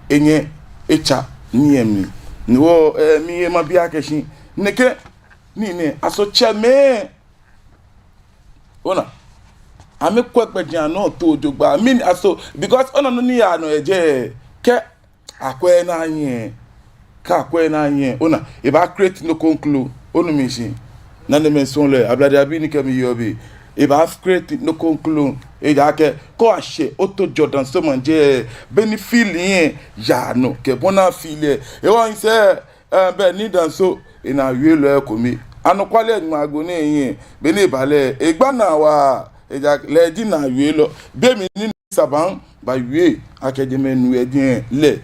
enyɛ etsa nii lɛ mli. Ni wɔ, eh, miiye mabi akɛ shi, nɛkɛ nii nɛɛ, aso tsɛmɛi, ona, amɛkwɛ gbɛjianɔ too jogbaŋŋ, mɛni aso, because ona nɔ ni yaa nɔ yɛ jɛi, kɛ akwɛ ni anyɛ, kɛ akwɛ ni anyɛ, ona, ebaa create nɔ ko kroko, onu mi shishi. Nanemɛi ŋsɔɔlɔi, Ablade abii ni kɛ mi yɔɔ biɛ, ebaa create nɔ ko kroko, ejaakɛ, kɛ ashɛ Oto Jɔɔ Dansoman jɛi, beni feeling lɛ yaa nɔ, kɛ bɔ ni afeel lɛ, ewa nsɛ, eh, bɛ Nii Danso, ena wielɔ ekome. Anɔkwale ŋmaa go ni ehiɛ, beni eba lɛ, egba naa waa, eja, lɛ ji naa wielɔ, be mli ni Saban bawie, akɛ jɛmɛ nu yɛ jɛi lɛ,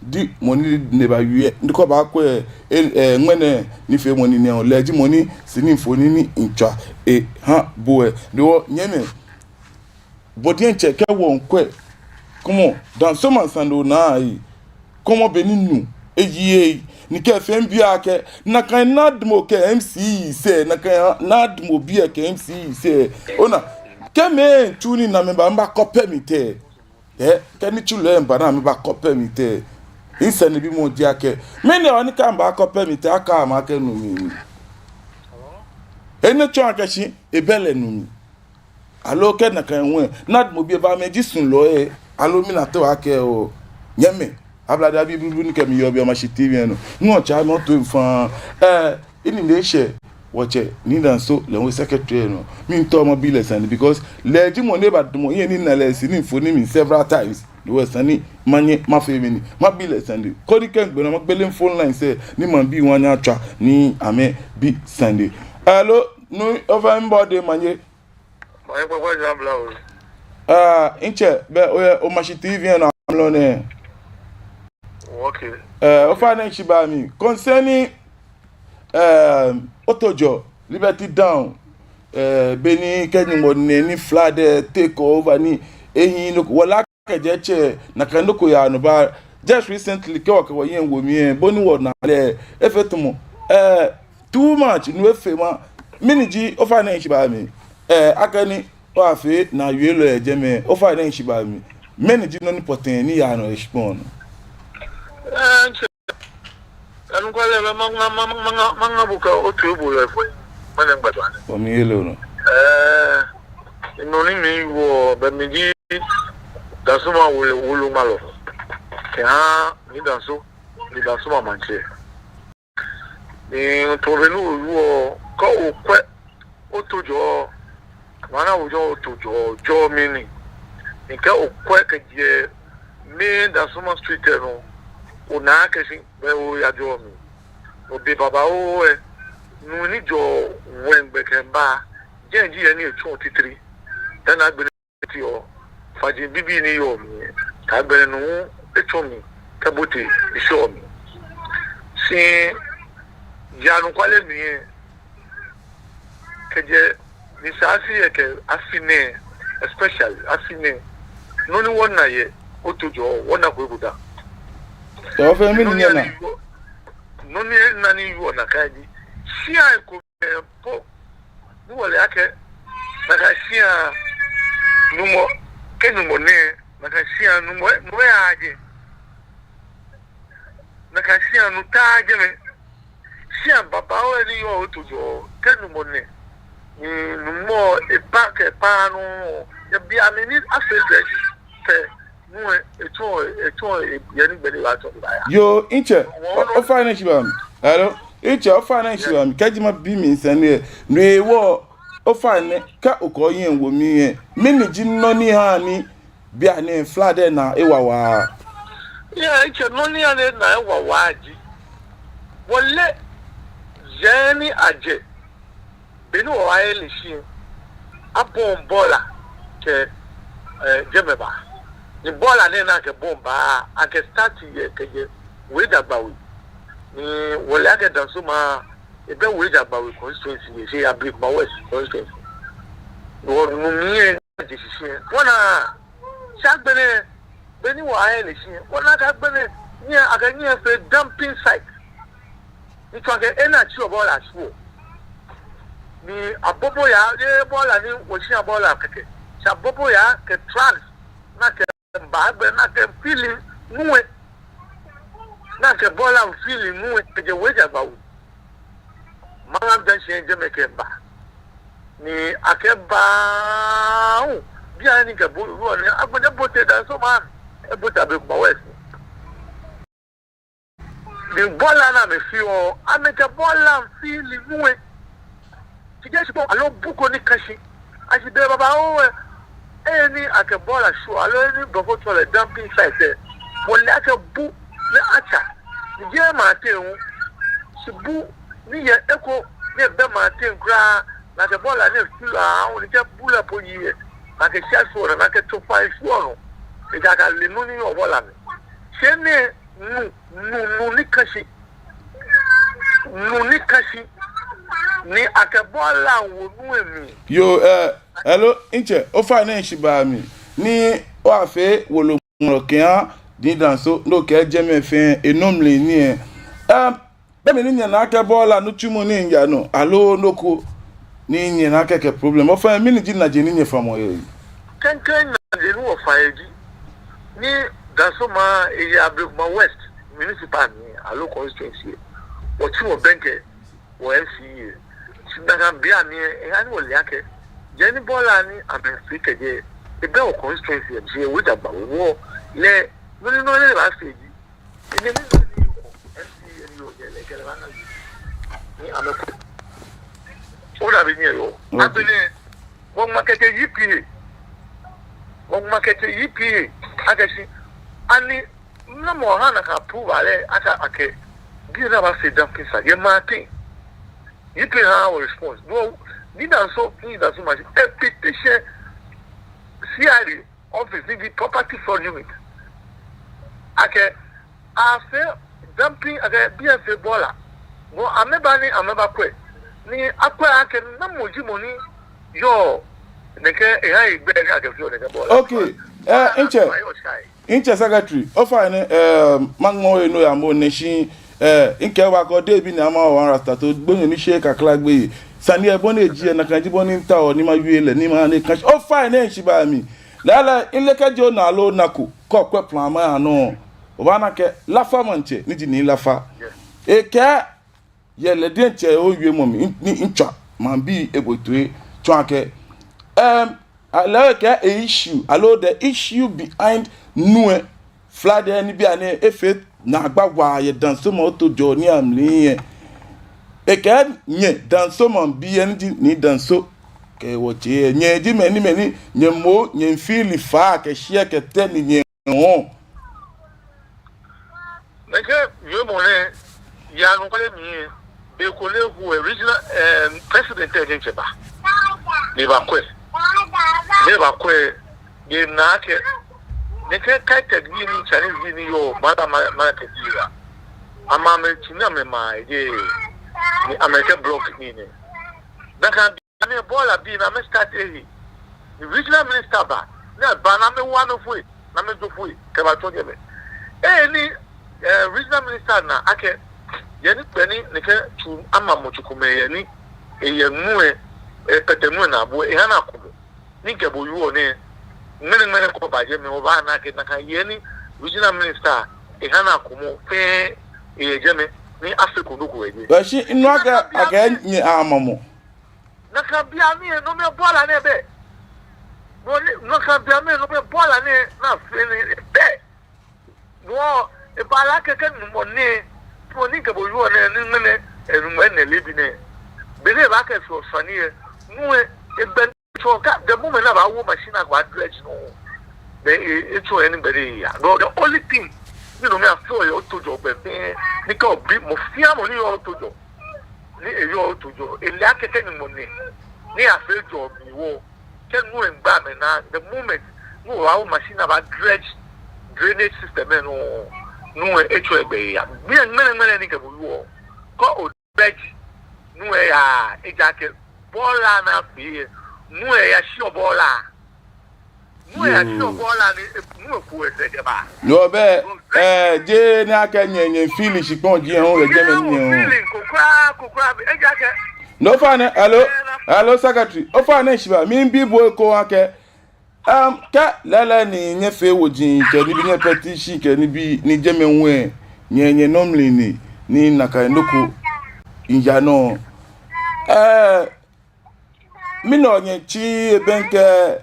ji mɔ ni ni bawie, ni kɛ obaakwɛ, eh, eh, ŋmɛnɛ nifeemɔ nɛɛ nɔ, lɛ ji mɔ ni sini mfoniri ni mitswa eha bo lɛ. Ni wɔ, nyɛmɛi, bɔ diɛŋtsɛ kɛ wɔŋkwɛ, kɔmɔ, Dansoman sane lɛ onaa lɛ, kɔmɔ beni nu eyi lɛ, ni kɛ fɛɛ miibi akɛ, nakai Nadmo kɛ M C E sɛɛ, nakai Nadmo biɛ kɛ M C E sɛɛ, ona, kɛ mɛi tsu nii ni amɛba, amɛbakɔ permit lɛ, eh, kɛ nitsulɔi lɛ ba ni amɛbakɔ permit lɛ, misɛɛ ni bimɔ ji akɛ, mɛni hewɔ ni kɛ amɛbakɔ permit lɛ, akɛɛ amɛ akɛ nu mli ni. Enɛ tsɔɔ akɛ shi, ebɛ lɛ nu mli. Aloo kɛ nakai hu lɛ, Nadmo bii lɛ ba amɛji sulɔi lɛ, aloo mina tɛ wa kɛ oo, nyɛmɛi, Ablade abii blublu ni kɛ mi yɔɔ biɛ Mashi T V lɛ nɔ, ni wɔtsa mi oto mfa, eh, ini ne shɛ, wɔtsɛ, Nii Danso, lɛ hu secretary lɛ nɔ, miitao mabi lɛ sane, because lɛ ji mɔ ni badamɔ, ehiɛ ni ena lɛ sini mfoniri mli several times, ni wɔ sane, manyɛ, mafee mɛni, mabi lɛ sane, koni kɛ migbele nɔ magbele phone lines lɛ, ni maŋbii hu anyɛ atswa, ni amɛbi sane. Hello, Nii, ofainɛ mibɔ mɔdɛŋ manyɛ. Manyɛ kpakpa ja bla o. Ah, ntsɛ, bɛ, oyɛ, o Mashi T V lɛ nɔ amrɔ nɛɛ. Okay. Eh, ofainɛ shi ba mi. Concerning, eh, Oto Jɔɔ, Liberty Down. Eh, beni kɛ Nyɔŋmɔ nine ni flood lɛ take over ni ehiii nɔ ko, wɔle akɛ jɛi tsɛ nakai nɔ ko yaa nɔ ba. Just recently, kɛ wɔkɛ wɔyiŋ wo mli lɛ, bɔ ni wɔna lɛ, efee tamɔ, eh, too much, no efee ma. Mɛni ji ofainɛ shiba mli? Eh, akɛni obaafee naawuiyelɔ yɛ jɛmɛ, ofainɛ shiba mli, mɛni ji nɔ ni pɔtɛɛ ni yaa nɔ yɛ shikpɔŋ nɔ? Eh, ntsɛ, anɔkwale, ma, ma, maŋa bo akɛ otoibolɔ efɔŋ, mɛni ŋgba tɔ anɛ. Omiyelɔ nɔ. Eh, nɔ ni miwieɔ, bɛ mi ji Dansoman wolo, woloŋmalɔ kɛha Nii Danso, Nii Dansoman maŋtsɛ. Ni tɔ be ni owieɔ, kɛ okwɛ otojoo, mana ojoo otojoo, joo mli ni. Ni kɛ okwɛ kɛjɛ main Dansoman street lɛ nɔ, onaa akɛ shi bɛ oya joo mli. Obe babaoo lɛ, nuu ni jɔɔ ŋwɛi gbɛ kɛba, jɛi ji he ni etsuɔ titri. Dani agbɛnɛ etiɔ, faji bibii ni yɔɔ mli, kɛ agbɛnɛ nuu etsɔ mli kɛbote eshɔ mli. Shi, ja anɔkwale mli lɛ, kɛjɛ nyɛsɛɛ afi lɛ kɛ afi nɛɛ, especially afi nɛɛ, nɔ ni wɔna yɛ otojoo, wɔnako eko dã. Yoo, fɛɛ mɛni nyɛna? Nɔ ni ena ni yɔɔ nakai ji, shia eko po, ni wɔle akɛ nakai shia, nuumo, kɛ nuumo nɛ, nakai shia nuumo, nuumo eyaaa jɛi. Nakai shia nuu taaa jɛmɛ. Shia babaoo ni yɔɔ otojoo, kɛ nuumo nɛ, ni nuumo eba kɛ kpaa nɔ, yɛ bei amli ni afee dredging pɛ, nuu lɛ, etsɔ, etsɔ, yɛ ni gbɛ ni ebaatsɔ ni ebaaya. Yoo, ntsɛ, ofainɛ shiba mli. Hello, ntsɛ, ofainɛ shiba mli. Kɛji mabi misɛɛ nɛɛ, no hewɔ, ofainɛ, kɛ okɛ oyiŋ wo mli lɛ, mɛni ji nɔ ni ha ni bianɛ flood lɛ naa ewa waa? Yoo, ntsɛ, nɔ ni ha ni enaa ewa waa ji, wɔle, jɛi ni ajɛ, beni wɔyɛ lɛ shi, abɔi bɔɔla kɛ, eh, jɛmɛ ba. Ni bɔɔla nɛɛ ni akɛbɔi ba, akɛ start yɛ kɛjɛ We Jagbawe. Ni wɔle akɛ Dansoman, ebɛ We Jagbawe constituency lɛ, shi Ablekuma West constituency. Wɔnu mli lɛ, je shishi lɛ, wɔna, shi agbɛnɛ, beni wɔyɛ lɛ shi, wɔna akɛ agbɛnɛ, nyɛ, akɛ nyɛ fee dumping site. Ni tsɔɔ akɛ ena tsi obɔɔla shwuɔ. Ni abobo yaa, yɛ bɔɔla ni wɔshia bɔɔla kɛkɛ. Shi abobo yaa kɛ trucks ni akɛba gbɛ ni akɛ fill nuu lɛ. Ni akɛ bɔɔla fill nuu lɛ kɛjɛ We Jagbawe. Malam Junction jɛmɛ kɛba. Ni akɛba, hu, bianɛ kɛ bo, hu, ni agbɛnɛ ebote Dansoman, ebote Ablekuma West. Ni bɔɔla ni amɛfeɔ, amɛkɛ bɔɔla fill nuu lɛ. Shi jeee shikpɔŋ aloo bu ko ni ka shi. Ashi be babaoo lɛ, he ni akɛ bɔɔla shwuɔ, aloo he ni blɔfo tsɛɔ lɛ dumping site lɛ, wɔle akɛ bu ni atsa. Ni jeee maŋteŋ hu. Shi bu ni yɛ he ko ni ebɛ maŋteŋ kwraa, ni akɛ bɔɔla ni fill aahu, ni kɛ bu lɛ po yi lɛ, ni akɛ shia shwuɔ nɔ, ni akɛ tsofa shwuɔ nɔ. Ejaakɛ ale nɔ ni yɔɔ bɔɔla mli. Shi enɛ nu, nu, nu ni ka shi. Nu ni ka shi. Ni akɛ bɔɔla wo nuu lɛ mli. Yoo, eh, hello, ntsɛ, ofainɛ shiba mli. Ni obaafee woloŋmalɔ kɛha Nii Danso, no kɛ jɛmɛ fɛɛ, enɔ mli ni lɛ. Eh, be mli ni nyɛna akɛ bɔɔla nitsumɔ ni yaa nɔ, aloo nɔ ko ni nyɛna akɛ kɛ problem. Ofainɛ, mɛni ji najiaŋ ni nyɛfamɔ yɛ? Klɛŋklɛŋ najiaŋ ni wɔfã yɛ ji, ni Dansoman eyɛ Ablekuma West municipal mli, aloo constituency lɛ. Wɔtsi wɔbɛŋkɛ wɔ M C A. Shi nakai beiaŋ lɛ, eha ni wɔle akɛ, jɛi ni bɔɔla ni amɛfee kɛjɛ, ebɛ wɔ constituency lɛ, shi yɛ We Jagbawe, wɔle, nɔ ni, nɔ ni ebaafee ji, enɛ ni nɔ ni yɔɔ M C A ni yɔɔ jɛi lɛ, kɛ lɛ baana ni amɛkɔ. Oda be ni eyɔɔ. Okay. Agbɛnɛ, wɔŋma kɛtee U P A. Wɔŋma kɛtee U P A. Akɛ shi, ani, namɔ ha nakai approval lɛ, akɛ, akɛ, bianɛ abaafee dumping site yɛ maŋteŋ. U P A haaa wɔ response. No, Nii Danso, Nii Danso maŋtsɛ, e petition C I D office ni ji Property Fraud Unit. Akɛ, afee dumping, akɛ bianɛ afee bɔɔla. Bɔ amɛba ni amɛbakwɛ. Ni akwɛ akɛ namɔ ji mɔ ni Yoo, nɛkɛ, eha egbɛ ni akɛfeɔ nɛkɛ bɔɔla. Okay, eh, ntsɛ. Ntsɛ secretary, ofainɛ, eh, maŋmɔ eno ya mo nɛɛ shi, eh, mikɛɛ bo akɛ odebi ni ama wɔ rasta to gbonyo ni she kakla gbeyei. Sane lɛ bɔ ni eji lɛ nakai ji bɔ ni mitaoɔ ni mawie lɛ ni mana eka shi. Ofainɛ shi ba mi. Lɛɛlɛŋ, mile akɛ jeee ona loo ona ko, kɛ okwɛ plan lɛ anɔ, obaana akɛ Lafa maŋtsɛ, ni ji Nii Lafa. Ekɛɛ yɛ lɛ diɛŋtsɛ ewiemɔ mli, ni mitswa maŋbii ebo toi, tsɔɔ akɛ, em, a, lɛ ekɛɛ e-issue, aloo the issue behind nu lɛ, Friday ni bianɛ efee naagba waa yɛ Dansomɛi otojoo lɛ amli lɛ. Ekɛɛ nyɛ Dansomɛi bii lɛ ni ji Nii Danso kɛ wɔtsɛ lɛ, nyɛ ji mɛi ni, mɛi ni, nyɛ moŋ, nyɛmiifili faa kɛ shia kɛ tɛ ni nyɛ hɔɔ. Nɛkɛ wiemɔ nɛɛ, yɛ anɔkwale mli lɛ, be ko lɛ hu lɛ regional, eh, president lɛ diɛŋtsɛ ba. Ni ebakwɛ. Ni ebakwɛ. Ni ena akɛ nɛkɛ Kai Tech bii ni Chinese bii ni yɔɔ Mada ma, ma Tech bii lɛ, amɛ amɛtsi ni amɛma eje, ni amɛkɛ block nii nɛɛ. Nakai amɛ bɔɔla bii ni amɛ start ehe. Ni regional minister ba, ni eba ni amɛwo amɛfoi, ni amɛjo foi kɛbatsɔ jɛmɛ. Ehe ni, eh, regional minister na akɛ, yɛ ni kpɛ ni nɛkɛ tsu ama mɔ tsu komɛi yɛ ni, eyɛ nu lɛ, eh, kpɛtɛ nu lɛ naabu lɛ, eha ni akumɔ. Ni mikɛ bo wieɔ nɛɛ, ŋmɛnɛŋmɛnɛ kɛ oba jɛmɛ, obaana akɛ nakai yɛ ni regional minister, eha ni akumɔ fɛɛ, eyɛ jɛmɛ, ni afeko nɔ ko yɛ jɛi. Bɛ shi minu akɛ, akɛ nyɛ amamɔ. Nakai beiaŋ lɛ nɔmɛi bɔɔla nɛɛ bɛ. Nɔ ni, nakai beiaŋ lɛ nɔmɛi bɔɔla nɛɛ ni afee nɛɛ bɛ. No hewɔ, ebaala akɛ kɛ numɔ nɛɛ, numɔ ni mikɛ bo wieɔ nɛɛ, ni ŋmɛnɛ, enumɔ nɛɛ leebi nɛɛ. Be ni ebaakɛ sɔ sane lɛ, nu lɛ, egbɛ tsɔ ka, the moment ni abaawo machine akɛ dredge nɔ. Then e, etsɔ lɛ ni gbɛ lɛ eya. No, the only thing, ni no mli afeɔ yɛ otojoo gbɛ fɛɛ, ni kɛ obi, mɔ fɛɛ mɔ ni yɔɔ otojoo, ni eyɔɔ otojoo, ele akɛ kɛ numɔ nɛɛ, ni afee jɔɔ mli hewɔ, kɛ nu lɛ miigba amɛnaa, the moment ni wɔbaawo machine abaa dredge drainage system lɛ nɔ, nu lɛ etsɔ egbɛ eya. Bianɛ ŋmɛnɛŋmɛnɛ ni mikɛ bo wieɔ, kɛ o dredge, nu lɛ eyaaa, ejaakɛ bɔɔla ni afee lɛ, nu lɛ eyashiɔ bɔɔla. Nu lɛ eyashiɔ bɔɔla ni, nu lɛ eku esɛɛ kɛba. No bɛ, eh, jeee ni akɛ nyɛ, nyɛmiifili shikpɔŋ ji ehu yɛ jɛmɛ ni ehu. Feeling ko kwraa, ko kwraa, ejaakɛ. No ofainɛ, hello, hello, secretary. Ofainɛ shi ba, miibi bo eko akɛ, um, kɛ lɛɛlɛŋ ni nyɛfee woji kɛ nibii, nyɛ petition kɛ nibii ni jɛmɛ hu lɛ, nyɛ, nyɛnɔ mli ni, ni nakai nɔ ko miiya nɔ. Eh, mɛni hewɔ nyɛtsi ebɛŋkɛ,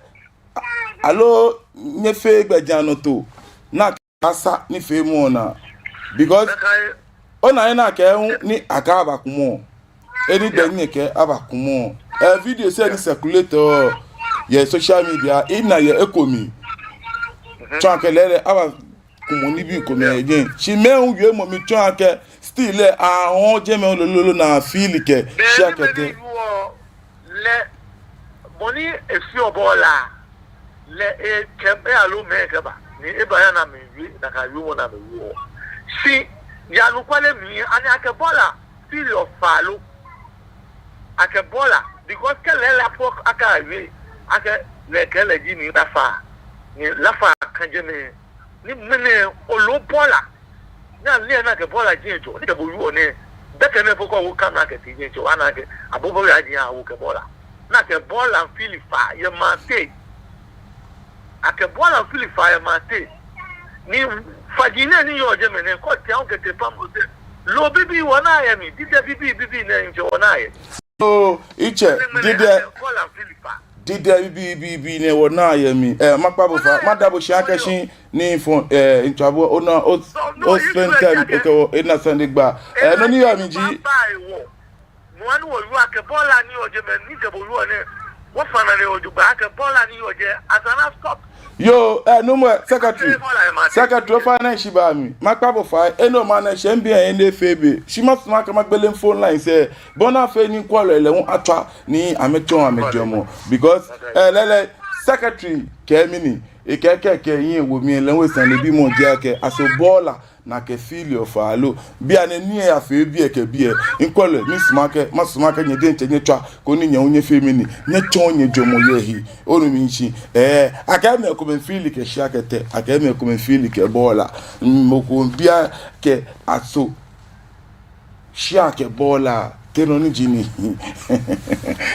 aloo nyɛfee gbɛjianɔtoo ni akɛsa nifeemɔ naa? Because ona, ena akɛ hu ni akɛɛ abakumɔ. Eni gbɛ ni nyɛkɛɛ abakumɔ. Eh, video sɛɛ ni circulate yɛ social media, ena yɛ eko mli. Tsɔɔ akɛ lɛɛlɛŋ abakumɔ nibii komɛi yɛ jɛi. Shi mɛi hu wiemɔ mli tsɔɔ akɛ still lɛ, ahɔɔ jɛmɛ lolo lolo ni afili kɛ shia kɛ tɛ. Lɛ, mɔ ni efeɔ bɔɔla lɛ, ekɛ, eyaloo mɛi kɛba, ni ebaya ni amɛwie, nakai wiemɔ ni amɛwieɔ. Shi, yɛ anɔkwale mli, ani akɛ bɔɔla filiɔ faa lo? Akɛ bɔɔla, because kɛ lɛɛlɛŋ po akɛ awie akɛ lɛ kɛ lɛ ji Nii Lafa, Nii Lafa kã jɛmɛ. Ni mɛni, olo bɔɔla. Ni ale ni akɛ bɔɔla ji ejɔ, ni mikɛ bo wieɔ nɛɛ. Be kɛ nɛɛ po kɛ owo Kano akɛ tee jɛi, obaana akɛ abɔbɔyaa ji awo kɛ bɔɔla. Ni akɛ bɔɔla fili faa yɛ maŋ teŋ. Akɛ bɔɔla fili faa yɛ maŋ teŋ. Ni faji nɛɛ ni yɔɔ jɛmɛ nɛɛ, kɛ otee awo kɛtee Pambo sɛɛ, loo bibii wɔnaa yɛ mli, didɛ bibii bibii nɛɛ ntsɛ wɔnaa yɛ. Oo, mitsɛ, didɛ, didɛ bibii bibii nɛɛ wɔnaa yɛ mli. Eh, makpa bo fai, mada bo shi akɛ shi ni fɔ, eh, mitswa bo, ona, o, o spend time, okay, wɔ, ena sane gba. Eh, nɔ ni yɔɔ mli ji. Nɔ ni wɔyɔɔ akɛ bɔɔla ni yɔɔ jɛmɛ, ni mikɛ bo wieɔ nɛɛ, wɔfana nɛɛ wɔjogbaŋŋ akɛ bɔɔla ni yɔɔ jɛi, asaŋ ana stop. Yoo, eh, nuumo, secretary. Secretary, ofainɛ shi ba mi. Makpa bo fai, enɔ mana shi mbi en ne fee be. Shi masumɔ akɛ magbele phone lines lɛ. Bɔ ni afee ni call lɛ hu atswa ni amɛtsɔɔ amɛjwɛŋmɔ. Because, eh, lɛɛlɛŋ, secretary kɛɛ mɛni, Ekɛɛ kɛ, kɛ ehiɛ wo mli lɛ, ŋwɛi sanebimɔ ji akɛ, aso bɔɔla ni akɛfeeli lɛ faa lo? Bianɛ nii lɛ yafee biɛ kɛ biɛ. Mikwɛlɔi, misumɔɔ akɛ, masumɔ akɛ nyɛ diɛŋtsɛ nyɛtswa, koni nyɛ hu nyɛfee mɛni, nyɛtsɔɔ nyɛjwɛŋmɔ yɛ he. Onu mishishi? Ɛɛ, akɛɛ mɛi komɛi feeli kɛ shia kɛ tɛ, akɛɛ mɛi komɛi feeli kɛ bɔɔla. Mɔ ko miibi akɛ, aso shia kɛ bɔɔla, te nɔ ni ji nii?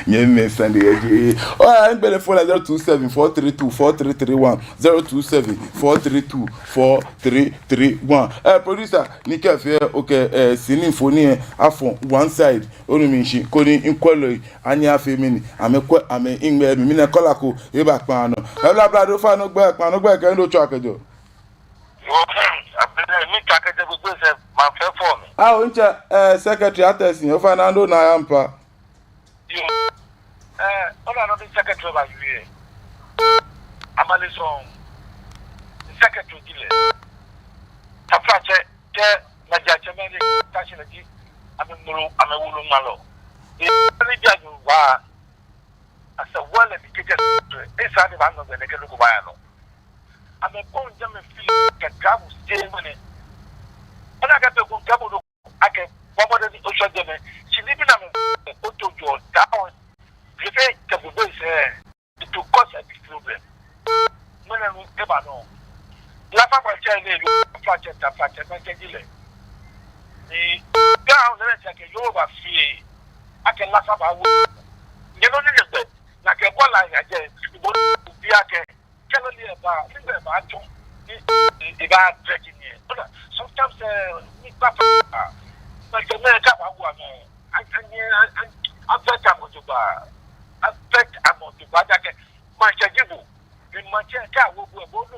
Nyɛmimɛi, sane lɛ yɛ jɛi. Oya, migbele phone line, zero two seven four three two four three three one, zero two seven four three two four three three one. Eh, producer, ni kɛ fee, okay, eh, sini mfoniri lɛ afɔ one side, onu mishishi, koni mikwɛlɔi anyɛ afee mɛni, amɛkwɛ amɛhiŋmɛi. Mina caller ko eba kpaa nɔ. Hello, abladei, ofainɛ ogbɛi kpaa nɔ, ogbɛi kɛ he ni otswaa kɛjɛɔ. Yoo, abɛlɛ, mitswaa kɛjɛ Gbogbo sɛɛ, maŋ fɛɛ fɔ mi. Ao, ntsɛ, eh, secretary Atɛsi, ofainɛ anu onaa yɛ mpa. Yoo, eh, ona nɔ ni secretary bawie. Amale sɔŋŋ, secretary ji lɛ. Taflatsɛ, tsɛ, najatsɛmɛi ni ta shi lɛ ji amɛmlu, amɛwulu ŋmalɔ. Ee, ni bi anyo wa. Asɛ wale ni kɛjɛ, esa ni baanɔ gbɛ nɛkɛ nɔ ko baaya nɔ. Amɛkɔ jɛmɛ fɛɛ kɛ drabu sɛɛ mɛni. Ona akɛ be ko drabu do akɛ bɔbɔ de ni oshɔ jɛmɛ. Shi nibii ni amɛ oto jɔ down. Fɛɛ kɛ Gbogbo sɛɛ, it will cause a big problem. Mɛni nɔ eba nɔ? Lafa maŋtsɛ ni, Lafa tsɛ, Taflatsɛ maŋtsɛ ji lɛ. Ni, down lɛ tsɛ kɛ Yoruba fɛɛ. Akɛ Lafa baawo. Nyɛ nɔ ni nyɛgbɛ. Nakai kɔla ya jɛ, ibo bi akɛ, kɛlɛ ni eba, ni eba tsɔ, ni, ni eba dredge ni. Ona, sometimes, eh, ni kpa fa, ah, maŋtsɛmɛi kɛ baawo amɛ, an, an, an, an, afee ta mɔ jogbaŋŋ, afee ta mɔ jogbaŋŋ, ja kɛ, maŋtsɛ ji bo, ni maŋtsɛ kɛ wo bo, bo nu,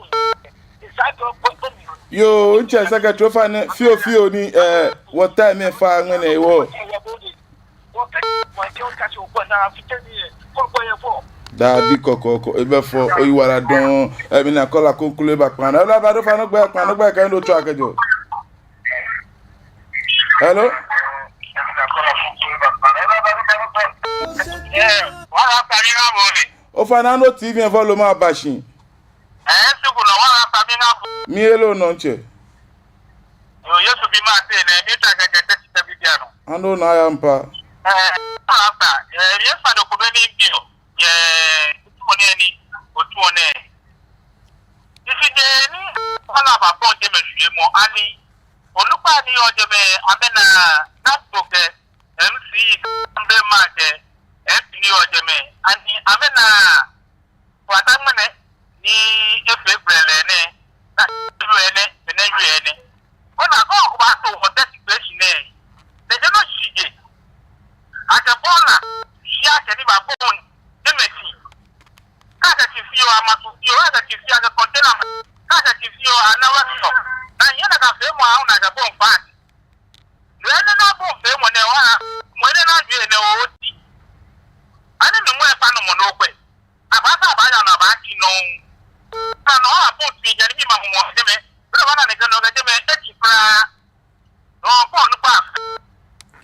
ni sa kɛ, bo, bo, Yoo, ntsɛ secretary, ofainɛ, fioo, fioo ni, eh, wɔ time lɛ fa ŋmɛnɛ wɔ. Dabi kɔkɔɔkɔ, ebɛ fɔ, oyiwaladɔŋŋ. Eh, mina caller kroko eba kpaa nɔ. Hello, abladei, ofainɛ ogbɛi kpaa nɔ, ogbɛi kɛ he ni otswaa kɛjɛɔ. Hello? Ofainɛ anu T V lɛ volume aba shi. Mihereɔ nɔ ntsɛ. Yoo, Yesu bi mate nɛ, mitswaa kɛjɛ Teshie Teshie bibianɔ. Anu onaa yɛ mpa. Eh, Master, eh, misaa nɔ ko bɛ ni mibiɔ. Yɛ, otu nɛɛ ni, otu nɛɛ. Isi je ni, wala ba bɔ jɛmɛ shwie mɔ ani. Onukpa ni yɔɔ jɛmɛ, amɛna, na to kɛ, M C, mbe ma kɛ, M P ni yɔɔ jɛmɛ, ani, amɛna, Wata ŋmɛnɛ ni efee gblɛlɛ nɛ, na ewie nɛ, mɛnɛ wie nɛ. Ona ko ko baato wɔ Teshie Teshie nɛ. Teshie nɔ shi je. Akɛ bɔɔla, shia kɛ ni ba bɔɔla, jɛmɛ shi. Kɛ akɛ shi fioo, ama shi fioo, akɛ shi fioo, akɛ container ma. Kɛ akɛ shi fioo, ana wa sɔ. Na yɛ na ka fee mɔ ahu na akɛ bɔɔla fa. Lɛ nɛ na bɔɔla fee mɔ nɛ wa, mɔ nɛ na wie nɛ o ti. Ani nu mɔ ekpa nu mɔ nɔ kwɛ. Abaasa abaaya nɔ abaatsi nɔ. Anɔ abɔ tui jɛ ni mimamɔ mɔ jɛmɛ. Bɛ bana nɛkɛ nɔ kɛ jɛmɛ etsi kwraa. Nɔ kɔ nu kpa.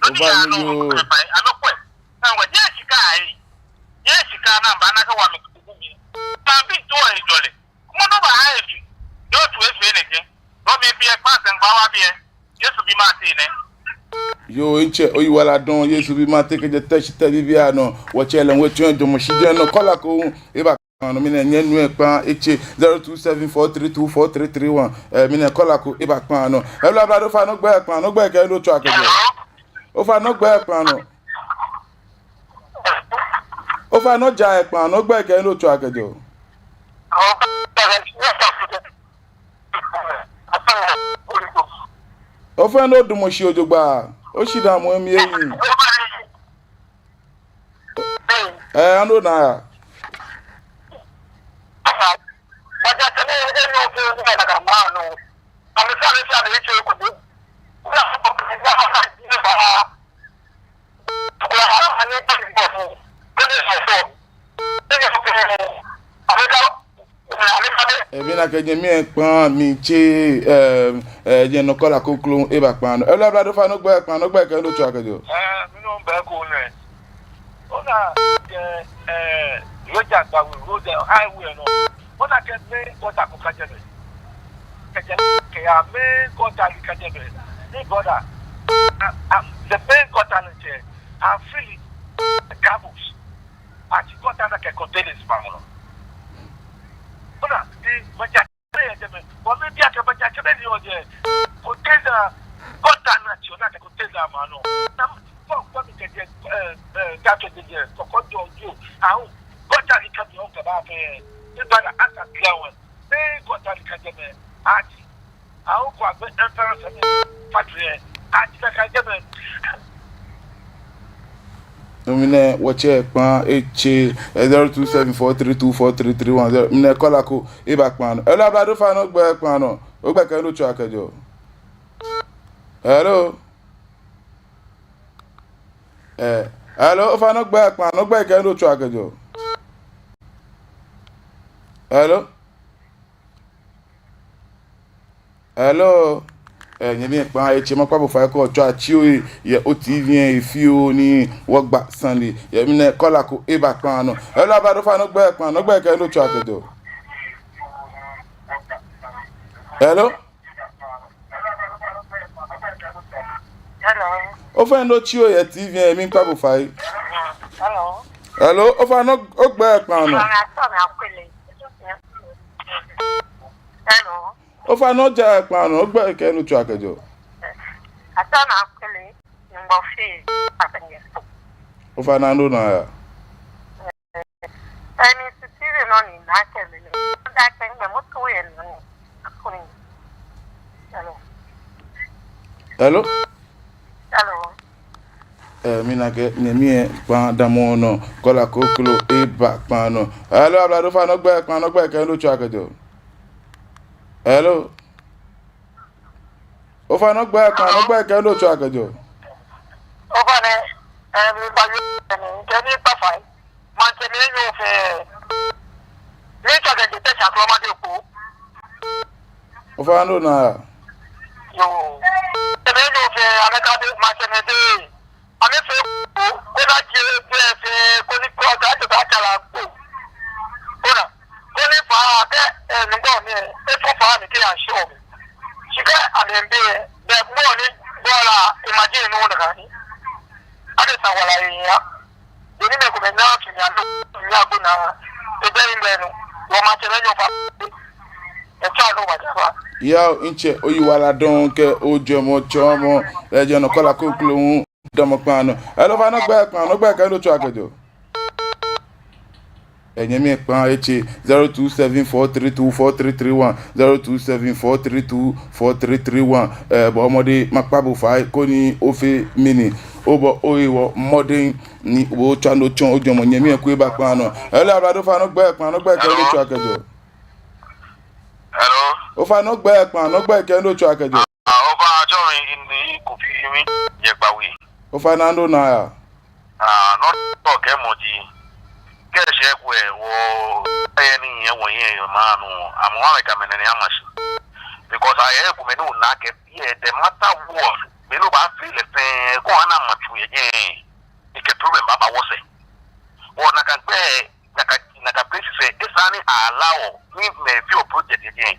Nɔ ni ya nɔ kɛ pai anɔ kwɛ. Ɛwɛ jɛ shika ai. Jɛ shika na ba na kɛ wa mi kuku mi. Ba bi to ai jɔlɛ. Mɔ nɔ ba ai fi. Yɔ tu efee nɛkɛ. Nɔ mi bi ekpa sɛŋ ba wa biɛ. Yesu bi mate nɛ. Yoo, ntsɛ, oyiwaladɔŋŋ, Yesu bi mate kɛjɛ Teshie Teshie bibianɔ. Wɔtsɛ lɛ ŋwɛi tsɔɔ jɔɔmɔ shi jɛ nɔ, caller ko eba kpaa nɔ, mina nyɛnu ekpaa etse, zero two seven four three two four three three one. Eh, mina caller ko eba kpaa nɔ. Hello, abladei, ofainɛ ogbɛi kpaa nɔ, ogbɛi kɛ he ni otswaa kɛjɛɔ. Ofainɛ ogbɛi kpaa nɔ. Ofainɛ oja ekpaa nɔ, ogbɛi kɛ he ni otswaa kɛjɛɔ. Ofainɛ odamɔ shi jogbaŋŋ. Oshidaa mɔ emi eyi. Eh, anu onaa. Ebi na kɛ nyɛmi ekpaa mi tse, eh, eh, nyɛnɔ caller kroko eba kpaa nɔ. Hello, abladei, ofainɛ ogbɛi kpaa nɔ, ogbɛi kɛ he ni otswaa kɛjɛɔ. Eh, mi nɔ bɛ ko nɛ. Ona, eh, eh, road agba we, road, eh, highway nɔ. Ona akɛ main gutter ko kã jɛmɛ. Kɛjɛ kɛya main gutter ni kã jɛmɛ. Ni gutter, a, a, the main gutter ni jɛ, a fill it, garbage. Aji gutter nɛɛ kɛ containers ba mɔ nɔ. Ona, ni maŋtsɛ yɛ jɛmɛ. Bɔ mibi akɛ maŋtsɛ ni yɔɔ jɛi, container, gutter ni atsɔ ni akɛ container ma nɔ. Na, bɔ, bɔ mikɛjɛ, eh, eh, garbage jɛ, kɔkɔ jɔ, jɔ. Awo, gutter ni kã mi ɔ kɛba fɛɛ. Ni bana asa clear one. Ni gutter ni kã jɛmɛ. Aji. Awo kɔ agbɛ insurance ni factory. Aji kã jɛmɛ. Mɛni wɔtsɛ kpãa etse, eh, zero two seven four three two four three three one zero. Mɛni caller ko eba kpãa nɔ. Hello, ablade, ofainɛ ogbɛi kpãa nɔ. Ogbɛi kɛ he ni otsɛɔ kɛjɛɔ. Hello. Eh, hello, ofainɛ ogbɛi kpãa nɔ. Ogbɛi kɛ he ni otsɛɔ kɛjɛɔ. Hello. Hello. Eh, nyɛmi, ekpãa etse, makpa bo fai kɛ otswa tsi ohe yɛ o TV lɛ he fioo ni wɔgba sane lɛ. Yɛ mɛni caller ko eba kpãa nɔ. Hello, ablade, ofainɛ ogbɛi kpãa nɔ. Ogbɛi kɛ he ni otsɛɔ kɛjɛɔ. Hello. Hello. Ofainɛ otsi ohe yɛ TV lɛ he, miikpa bo fai. Hello. Hello, ofainɛ ogbɛi kpãa nɔ. Ofainɛ atɔ na kwele. Hello. Ofainɛ oja kpãa nɔ, ogbɛi kɛ he ni otsɛɔ kɛjɛɔ. Atɔ na kwele, ni mɔ fɛɛ, akɛni. Ofainɛ nɔ na ya. Ɛɛ, mi sisi nɔ ni na kɛ mi ni. Da kɛ ŋmɛ moto yɛ nɔ ni. Akoni. Hello. Hello. Hello. Eh, mina akɛ nyɛmi lɛ kpãa damɔ nɔ, caller kroko eba kpãa nɔ. Hello, ablade, ofainɛ ogbɛi kpãa nɔ, ogbɛi kɛ he ni otsɛɔ kɛjɛɔ. Hello. Ofainɛ ogbɛi kpãa nɔ, ogbɛi kɛ he ni otsɛɔ kɛjɛɔ. Ofainɛ, eh, mi ba yo, eh, kɛ mi kpa fai. Maŋtsɛmɛi enyɔ fɛɛ. Ni tsɔɔ akɛ jete tsa klɔ ma de ko. Ofainɛ nɔ na. Yoo. Maŋtsɛmɛi enyɔ fɛɛ, amɛkɛ be maŋtsɛmɛi de. Amɛfee ko, koni ajie be fɛɛ, koni kɔ ka to ka kala ko. Kona. Koni faa kɛ, eh, nugbo mi, efɔ faa mi kɛ ya shɔ mi. Shi kɛ amɛbi, be mɔ ni, bɔ la, imagine nɔ na kani. Ade sa wala ya. Yoo, mitsɛ, oyiwaladɔŋŋ kɛ ojwɛŋmɔ tsɔɔmɔ lɛ jɛ nɔ, caller kroko hu damɔ kpãa nɔ. Hello, ofainɛ ogbɛi kpãa nɔ, ogbɛi kɛ he ni otsɛɔ kɛjɛɔ. Eh, nyɛmi, ekpãa etse, zero two seven four three two four three three one, zero two seven four three two four three three one. Eh, bɔɔ mɔdɛŋ, makpa bo fai koni ofee mɛni, obɔ ohe wɔ mɔdɛŋ ni otswa nɔ otsɔɔ ojwɛŋmɔ. Nyɛmi lɛ hu eba kpãa nɔ. Hello, ablade, ofainɛ ogbɛi kpãa nɔ, ogbɛi kɛ he ni otsɛɔ kɛjɛɔ. Hello. Ofainɛ ogbɛi kpãa nɔ, ogbɛi kɛ he ni otsɛɔ kɛjɛɔ. Ah, ofainɛ atsɛɔ mi Nii Kofi, mi jɛ Gbawe. Ofainɛ nɔ na ya. Ah, nɔ ni maakɛɛ mɔ ji, kɛ eshɛ kwɛ wɔ, ayɛ ni yɛ wɔ yɛ yɛ maŋ nɔ, amɛ hu amɛkɛ amɛnane ama shi. Because ayɛ ekomɛi ni ona akɛ, yeah, the matter what, mɛi ni baafee lɛ fɛɛ, kɛ ana ama tsu yɛ jɛi, ekɛ problem baaba wɔsɛɛ. Wɔ nakai gbɛ, nakai, nakai place fɛɛ, esa ni a allow ni mɛi fee project yɛ jɛi.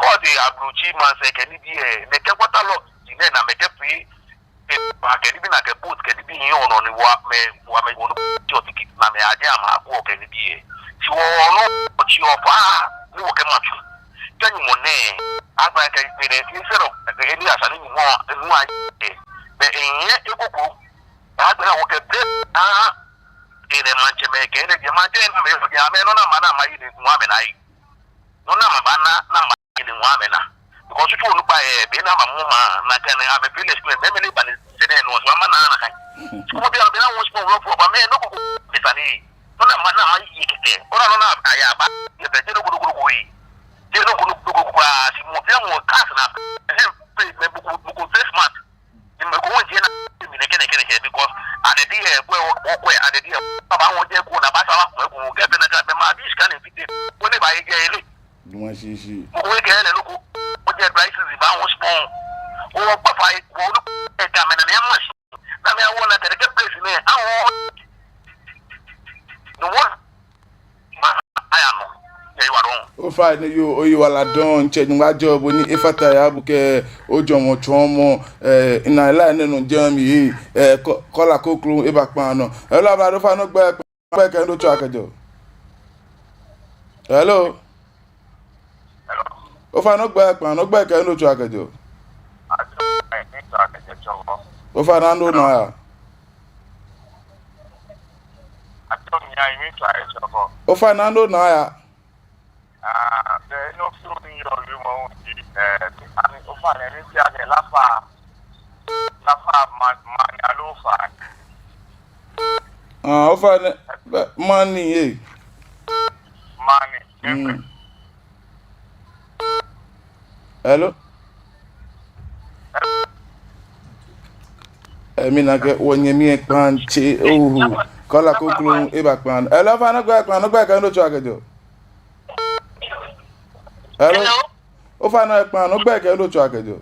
Kɛ ode Ablotsiri maŋsɛɛ kɛ nibii lɛ, nɛkɛ water log ji nɛɛ ni amɛkɛfee, eh, ba kɛ nibii ni akɛ boat kɛ nibii yɔɔ nɔ ni wɔ, mɛi, wɔ, mɛi, wɔ nɔ, ticket ni amɛyaje amɛyakwɛ kɛ nibii lɛ. Shi wɔ nɔ, otsi ofaa ni wɔkɛma tsu. Kɛ Nyɔŋmɔ nɛɛ, agba kɛ, kɛ nɛɛ, instead of, eh, ni esa ni Nyɔŋmɔ, enu ayi, eh, bɛ enyɛ ekoko, agba wɔkɛ blame, ah, enɛ maŋtsɛmɛi kɛ, enɛ jɛ maŋtsɛ, enɛ mɛi, amɛ nɔ ni ama ni ama yi ni, ŋwa amɛna yi. Nɔ ni amɛbaana, ni ama yi ni ŋwa amɛna. Because tsutsu onukpa lɛ, be ni amamɔ maŋ, nakai nɛɛ, amɛ village ko, mɛi, mɛi ni ba ni, sɛɛ nɛɛ nɔ, so amɛna nakai. Tsutsu ko bi amɛ, be ni amɔ small rough, amɛ nɔ ko ko, be sane. Nɔ ni ama ni ama yi kɛkɛ. Ona nɔ ni ayaba, yɛ fɛɛ, jeee nɔ ko, nɔ ko, nɔ ko, nɔ ko, nɔ ko, nɔ ko, nɔ ko, ah, shi mɔ, bi mɔ, cars na, eh, mɛi, mɛi, mɔ ko, mɔ ko, very smart. Mɛi komɛi ji na, mi nɛkɛ, nɛkɛ, nɛkɛ, because, adedi lɛ, kwɛ, kwɛ, adedi lɛ, baba, wɔjɛ ko, ni abasa, wa, kwɛ, ko, kɛ, bɛ na, kɛ, bɛ ma, bi, shika ni fite, ko ni baaye, jɛ, ele. Duma shishi. Ko, kwɛ, kɛ, ele, loko, wɔjɛ, dry season, ba, wɔ, small. Wɔ, kpa fai, wɔ, no, eh, kɛ amɛna, ni ama shi. Ni amɛya wɔ, ni akɛ, nɛkɛ place nɛɛ, awɔ. No, wɔ, ma, aya, nɔ. Yɛ, yi, wa, dɔŋ. Ofainɛ yoo, oyiwaladɔŋŋ, Nyɔŋmɔ ajɔɔ bo ni efata he abu kɛ ojwɛŋmɔ tsɔɔmɔ, eh, ina line nɛɛ nɔ jɛmɛ, eh, kɔ-, caller kroko eba kpaa nɔ. Hello, ablade, ofainɛ ogbɛi kɛ he ni otswaa kɛjɛɔ. Hello. Ofainɛ ogbɛi kɛ he ni otswaa kɛjɛɔ. Ofainɛ he ni onaa yaa. Ofainɛ he ni onaa yaa. Ah, bɛ nɔ fɛɛ ni yɔɔ wiemɔ ji, eh, ani ofainɛ ni ji akɛ Laafa, Laafa ma-, mani aloo ofainɛ. Ah, ofainɛ, bɛ, mani, eh. Mani. Mm. Hello? Eh, mina akɛ wɔnyɛmi lɛ kpaa ntsɛ, oh, caller kroko eba kpaa nɔ. Hello, ofainɛ ogbɛi kɛ he ni otswaa kɛjɛɔ. Hello? Hello? Ofainɛ kpaa nɔ, ogbɛi kɛ he ni otswaa kɛjɛɔ.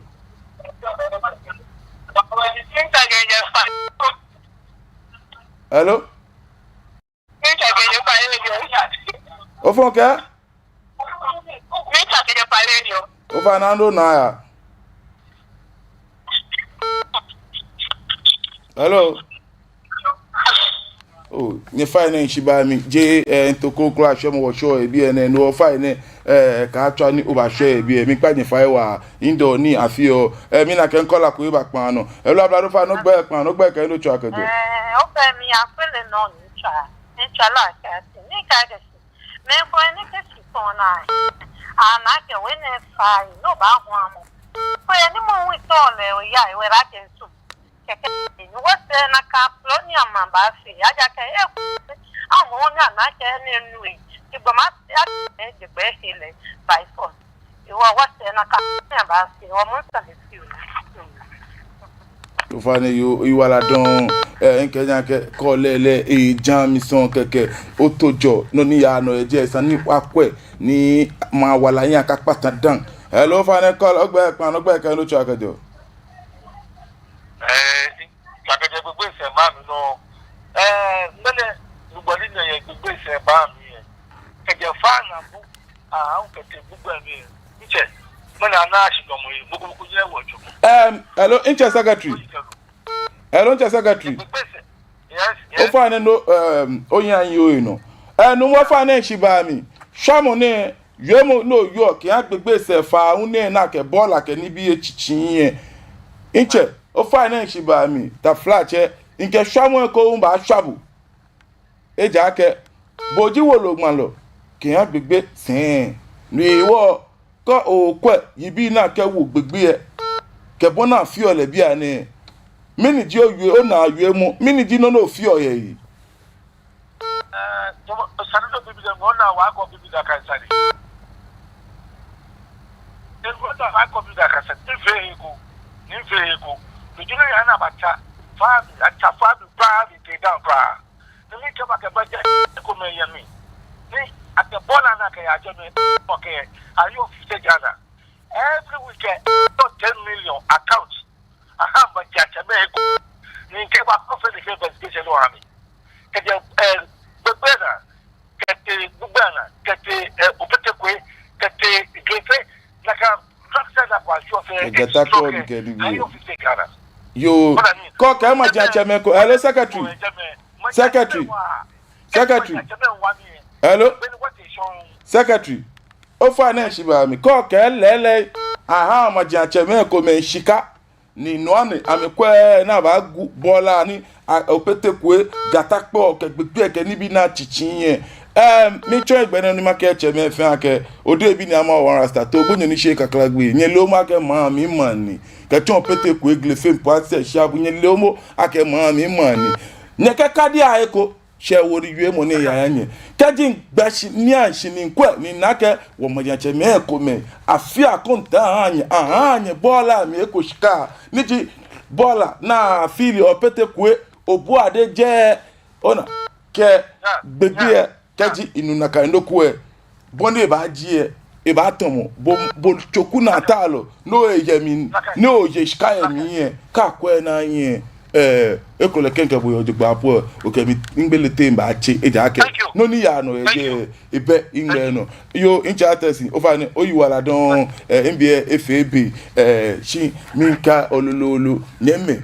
Hello? Ofɔŋ kɛ? Ofainɛ he ni onaa yaa. Hello? Oh, nyɛ ofainɛ nshi ba mi. Jeee, eh, ntoko kwraa shwɛmɔ wɔshwɛɔ yɛ biɛ nɛɛ, no ofainɛ, eh, kaatswa ni obashwɛ yɛ biɛ. Miikpa nyɛ fai waa, indo ni afeɔ. Eh, mina akɛ caller ko eba kpaa nɔ. Hello, ablade, ofainɛ ogbɛi kɛ he ni otswaa kɛjɛɔ. Eh, ofainɛ mi Akwele nɔ ni mitswaa. Mitswaa lɛ akɛ ati. Ni ka de si. Mɛi komɛi ni kɛ shi tɔɔ naa. Ana akɛ wɔ nɛɛ fai, no baahu amɛ. Kwɛ ni mɔ hu tɔɔ lɛ oya, ewɛ la kɛ nsu. Kɛkɛ ni wɔsɛɛ nakai plɔ ni amɛbaafee, ejaakɛ eku, amɛ hu ni ana akɛ ni enu lɛ, egbɔmɔ ya, egbɛ he lɛ, by force. Ewɔ, wɔsɛɛ nakai ni amɛbaafee, wɔ mɔ sane fee o. Ofainɛ yoo, oyiwaladɔŋŋ, eh, mikɛɛ nyɛ akɛ kɔlɛ lɛ, eh, ja mi sɔŋŋ kɛkɛ, oto jɔ, nɔ ni yaa nɔ yɛ jɛi, esa ni wɔkwɛ, ni mawala yaa akakpata dã. Hello, ofainɛ caller, ogbɛi kɛ he ni otswaa kɛjɛɔ. Eh, kɛjɛ Gbegbe sɛɛ ba mi nɔ. Eh, mɛni, nubɔli nɛɛ yɛ Gbegbe sɛɛ ba mi yɛ. Kɛjɛ Fanabu, ah, kɛtee Gbegbe mli yɛ. Ntsɛ, mɛni ana shi dɔmɔ yi, mɔ ko mɔ ko nyɛ wɔ jɔ. Em, hello, ntsɛ secretary. Hello, ntsɛ secretary. Gbegbe sɛɛ. Yes, yes. Ofainɛ no, em, oyiŋ ayi oyi nɔ. Eh, nuumo, ofainɛ nshi ba mi. Shwɛmɔ nɛɛ, wiemɔ ni oyɔɔ kɛha Gbegbe sɛɛ faa hu nɛ, nakai bɔɔla kɛ nibii etsitsi yɛ. Ntsɛ, ofainɛ nshi ba mi, taflatsɛ, mikɛ shwɛmɔ ko hu baashwa bo. Ejaakɛ, bo ji woloŋmalɔ kɛha Gbegbe sɛɛ. No hewɔ, kɛ okwɛ yibii ni akɛwo Gbegbe lɛ, kɛ bɔ ni afeɔ lɛ bianɛ, mɛni ji owie, onaawiemɔ, mɛni ji nɔ ni ofeɔ yɛ he? Eh, tɔmɔ, sane dɔ bibii dɛ, mɔ na wa kɔ bibii dɛ ka sane. Eko ta wa kɔ bibii dɛ ka sane, ni fee eko, ni fee eko. Ni jule ya na bata, fa mi, ata fa mi, fa mi, te down, fa. Ni mikɛɛ ba kɛ ba ja, eko mɛi yɛ mli. Ni akɛ bɔɔla ni akɛyaje mɛi, okay, are you fifty Ghana? Every week, eh, ten million account. Aha, majiatsɛmɛi eko. Ni mikɛɛ ba kɔ fɛɛ ni kɛ investigation lɛ ha mi. Kɛjɛ, eh, Gbegbe naa, kɛtee Gbegbe naa, kɛtee, eh, Opete Kwe, kɛtee Glefe, nakai structure ni akɛwa shɔ fɛɛ, kɛ Jata Kpɔ ni kɛ nibii. Are you fifty Ghana? Yoo. Kɛ okɛɛ majiatsɛmɛi eko. Hello, secretary. Secretary. Secretary. Hello. Secretary. Ofainɛ nshi ba mi. Kɛ okɛɛ lɛɛlɛŋ, aha majiatsɛmɛi komɛi shika. Ni no hewɔ ni amɛkwɛ ni abaagu bɔɔla ni, a, Opete Kwe, Jata Kpɔ, kɛ Gbegbe kɛ nibii ni etsitsi yɛ. Em, miitsɔ gbɛ nɛɛ ni makɛɛ tsɛmɛi fɛɛ akɛ, Odehe bi ni ama wɔ rasta, to gbonyo ni she kakla gbi. Nyɛleee akɛ maŋ mli maŋ ni. Kɛtsɔ Opete Kwe, Glefe po asɛ shia bu, nyɛleee akɛ maŋ mli maŋ ni. Nyɛkɛ kadi a eko. Shɛ wɔ ni wiemɔ nɛɛ yaya nyɛ. Kɛji gbɛ shi ni anshi ni mikwɛ ni mina akɛ wɔ majiatsɛmɛi komɛi, afee akɔntaa aha nyɛ, aha nyɛ bɔɔla mli eko shika. Ni ji bɔɔla ni afee lɛ Opete Kwe, Obuade jɛ, ona, kɛ Gbegbe lɛ, kɛji inu nakai nɔ ko lɛ. Bɔ ni ebaaji lɛ, ebaatɔmɔ, bo, bo tsoku naa ta lɔ, no eyɛ mli, no oye shika yɛ mli lɛ, kaakwɛ naa lɛ. Eh, ekolɛ kɛ mikɛ bo yɔɔ jogbaŋŋ po, okɛ mi migbele teŋ baatse, ejaakɛ nɔ ni yaa nɔ yɛ jɛi, ebɛ migbɛ nɔ. Yoo, mitsɛ Atɛsi, ofainɛ, oyiwaladɔŋŋ, eh, mibi lɛ efee be, eh, shi miŋka olololo, nyɛmimɛi,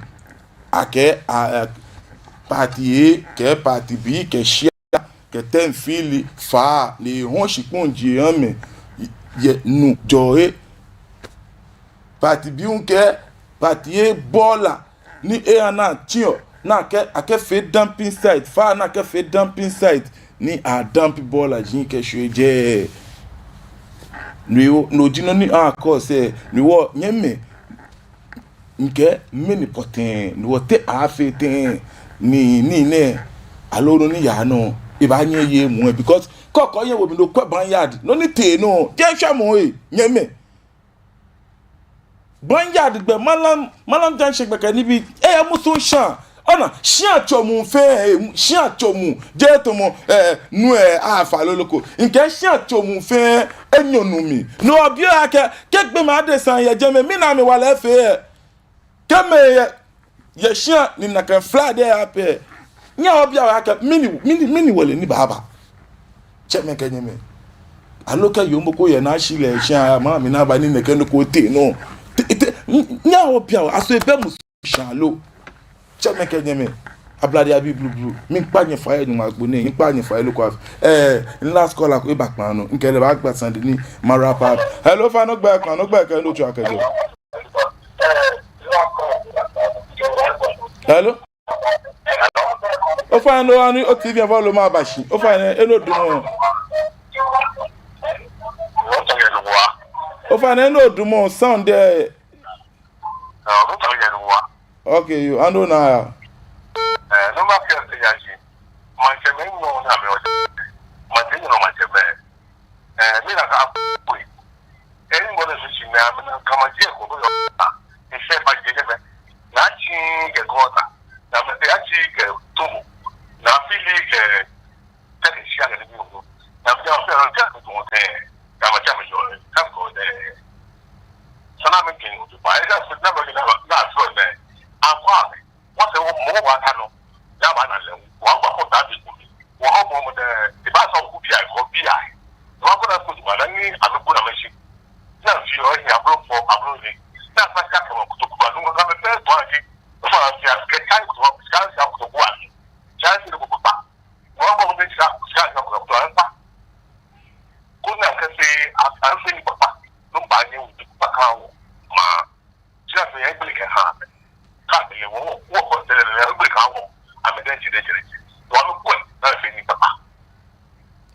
akɛɛ, ah, eh, party A, kɛ party B, kɛ shia, kɛ tɛŋ fili faa, ni ehɔɔ shikpɔŋ ji amɛ, yɛ nu jɔɔ lɛ. Party B hu kɛɛ, party A bɔɔla, ni eya ni atsiɔ, ni akɛ, akɛfee dumping site, faa ni akɛfee dumping site, ni adump bɔɔla ji kɛshwie jɛi. No, no ji nɔ ni akɔ sɛɛ, ni wɔ, nyɛmimɛi, mikɛɛ mɛni pɔtɛɛ, ni wɔtee afee tɛŋŋ, ni, ni nɛɛ, aloo nɔ ni yaa nɔ, ebaanyɛ eye emuu lɛ, because kɔkɔ yɛ wɔ mli nɔ kwɛ Barnyard, nɔ ni tee nɔ, jeee shwɛmɔ lɛ, nyɛmimɛi. Barnyard gbɛ, Mallam, Mallam Junction gbɛ kɛ nibii, eyɛ musuŋ shãa. Ona, shĩa tso muu fɛɛ, eh, shĩa tso muu, jeee tamɔ, eh, nu, eh, afa lolo ko. Mikɛɛ shĩa tso muu fɛɛ, enyɔ nu mli. No obi akɛ, kɛ gbɔmɛi adesa yɛ jɛmɛ, mɛni amɛwala efee lɛ. Kɛ mɛi yɛ, yɛ shĩa ni nakai flood lɛ yaa pɛ. Nyɛhaa obi awo akɛ, mɛni, mɛni, mɛni wɔle ni baaba. Tsɛmɛi kɛ nyɛmɛi. Aloo kɛ yoo mɔ ko yɛ ni ashi lɛ shĩa, mami ni aba ni nɛkɛ nɔ ko tee nɔ. Te, te, nyɛhaa obi awo, aso ebɛ musuŋ shãa lo. Tsɛmɛi kɛ nyɛmɛi. Ablade abii blublu. Miikpa nyɛ fai yɛ Nyɔŋmɔ agbo nɛɛ. Miikpa nyɛ fai loko af. Eh, last caller ko eba kpãa nɔ. Mikɛ lɛ baagba sane ni ma wrap up. Hello, ofainɛ ogbɛi kpãa nɔ, ogbɛi kɛ he ni otswaa kɛjɛɔ. Hello? Ofainɛ, ani o-T V lɛ volume aba shi. Ofainɛ, he ni odumɔ. Ofainɛ, he ni odumɔ, sound lɛ. Okay, yoo, ando na. Eh, no ma fiɛ se ya ji. Maŋtsɛmɛi nɔ na mi o. Maŋtsɛ nɔ maŋtsɛmɛi. Eh, mi na ka koi. Eh, ni mɔ ni su shi mɛ, mi na kama je ko do yo. Ni se ba je je mɛ. Na tsi kɛ gɔta. Na mɛ te atsi kɛ tumu. Na fili kɛ tɛkɛ shi a kɛ ni bi o. Na mi ja fɛ ro ja ko tɛ. Na ma ja mi jo. Ka ko de. Sana mi kin o ba. E ja su na ba na na so ne. A kwa. Wɔsɛɛ wɔ mɔ wa ta nɔ. Ya ba na lɛ. Wa gba ko ta bi ko mi. Wɔ hɔ mɔ mɔ dɛ. E ba sɔ ku bi ai ko bi ai. Wa ko na ko ma na ni a ko na mɛ shi. Na fi o ni ablo fo ablo ni. Na sa ka ko ko to ku ba no ka mɛ fɛ to a ji. Fo a fi a ke ka ko ko ka sa ko ko a. Ja si ko ko ba. Wa mɔ mɔ ni sa sa ko ko to a ba. Ko na ka se a a se ni papa. No ba ni u papa ka wo. Ma.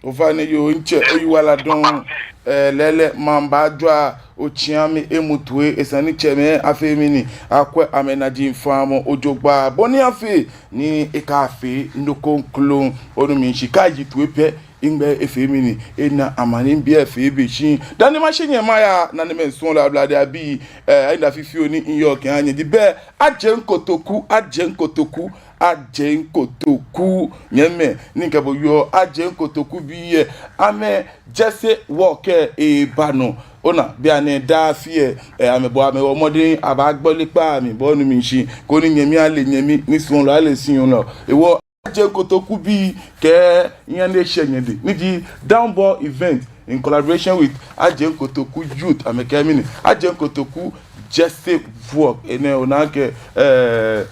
Ofainɛ yoo, mitsɛ, oyiwaladɔŋŋ. Eh, lɛɛlɛŋ, maŋ baajwa, otsiami emu toi, esa ni tsɛmɛi afee mɛni, akwɛ amɛnaji faamɔ jogbaŋŋ. Bɔ ni afee ni ekafee nɔ ko kroko, onu mi shishi, kaaye toi pɛ. Migbɛ efee mɛni, ena amane, mibi efee be shi. Dani mashi nyɛ maya, nanemɛi suɔlɔi, ablade abii, eh, enda fifioo ni miyɔɔ kɛha nyɛ ji bɛ, Ajeŋ Kotoku, Ajeŋ Kotoku, Ajeŋ Kotoku, nyɛmimɛi, ni mikɛ bo yɔɔ, Ajeŋ Kotoku bii lɛ, amɛ Jesse Walker eba nɔ. Ona, bianɛ daa afi lɛ, eh, amɛbɔ amɛwo mɔdɛŋ, abaagbɔle kpaa mli, bo onu mi shishi, koni nyɛmi ale nyɛmi, ni suɔlɔ ale suɔlɔ. Ehewɔ Ajeŋ Kotoku bii kɛ nyɛ nɛ shɛ nyɛ dɛŋ. Ni ji Down Ball Event in collaboration with Ajeŋ Kotoku Youth. Amɛkɛ mɛni, Ajeŋ Kotoku Jesse Walker. Enɛ ona akɛ, eh,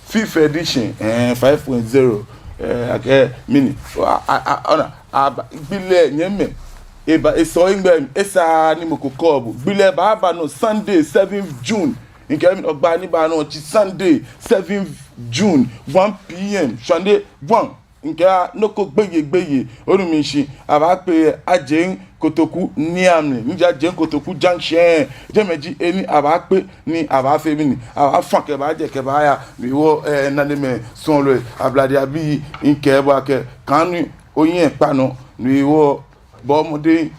fifth edition, eh, five point zero. Eh, akɛ mɛni. A, a, a, ona, aba, gbi lɛ nyɛmimɛi. Eba, esɔ migbɛ, esaaa ni mɔ ko kɔɔ bo. Gbi lɛ baaba nɔ Sunday, seventh June. Mikɛɛ mɛni, ɔgba ni baa nɔ ji Sunday, seventh June, one P M. Shwane, one. Mikɛɛ nɔ ko gbeyei gbeyei. Onu mi shishi, abaakpe yɛ Ajeŋ Kotoku niiamli. Ni ji Ajeŋ Kotoku Junction. Jɛmɛ ji he ni abaakpe ni abaafee mɛni, abaafã kɛbaajɛ kɛbaaya. Mihewɔ, eh, nanemɛi suɔlɔi, ablade abii, mikɛɛ bo akɛ, kaaha ni ohiɛ akpa nɔ. Mihewɔ, bɔɔ mɔdɛŋ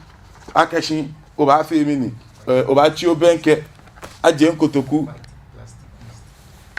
akɛ shi obaafee mɛni, eh, obaatsi obɛŋkɛ Ajeŋ Kotoku,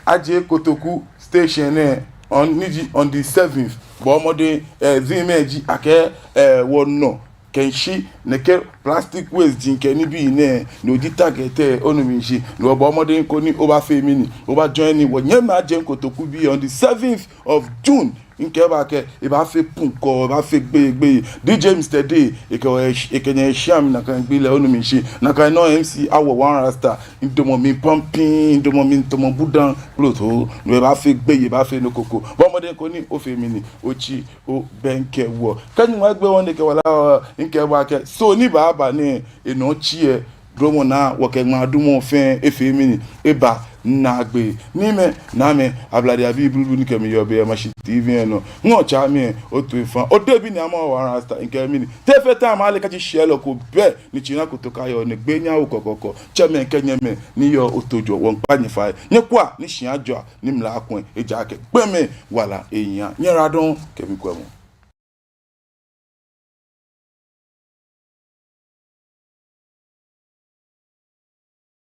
Ajeŋ Kotoku station nɛɛ, on, ni ji on the seventh. Bɔɔ mɔdɛŋ, eh, zimɛ ji akɛ, eh, wɔnɔ kɛshi nɛkɛ plastic waste ji kɛ nibii nɛɛ, no ji target lɛ, onu mishishi. No hewɔ bɔɔ mɔdɛŋ koni obaafee mɛni? Obaa-join wɔnyɛmimɛi Adjen Kotoku bii on the seventh of June. Mikɛba akɛ ebaafee punkɔ, ebaafee gbeyei gbeyei. D J Mister D, ekɛ wɔ, ekɛ nyɛ shia mi nakai gbi lɛ, onu mishishi. Nakai nɔŋŋ M C Awo One Rasta, midamɔ mi pumping, midamɔ mi tamɔ budaŋ kploto. No ebaafee gbeyei, ebaafee nɔ ko ko. Bɔɔ mɔdɛŋ koni ofee mɛni? Otsi obɛŋkɛ wɔ. Kɛ Nyɔŋmɔ egbe wɔ ni ekɛ wala wɔ, mikɛɔ bo akɛ Soo ni baaba nɛɛ, enɔ tsi lɛ, duromɔ naa wɔkɛ ŋmaadumɔ fɛɛ efee mɛni? Eba naagbee. Niimɛi, Naamɛi, Ablade abii bulubulu ni kɛ mi yɔɔ biɛ yɛ Mashi T V lɛ nɔ, ŋɔɔ tsa mi lɛ, otu efã. Odebi ni ama wɔ One Rasta, mikɛɛ mɛni? Te fee ta ma ale kaji shɛlɔ ko bɛ ni tsina kotoku yɔɔ nɛgbɛ nyɛ awo kɔkɔɔkɔ. Tsɛmɛi kɛ nyɛmɛi ni yɔɔ oto jɔ, wɔmiikpa nyɛ fai. Nyɛkua ni shia ajɔ ni mla akwɛ, ejaakɛ gbɔmɛi wala ehiaa. Nyɛyiwaladɔŋŋ kɛ mikwɛmɔ.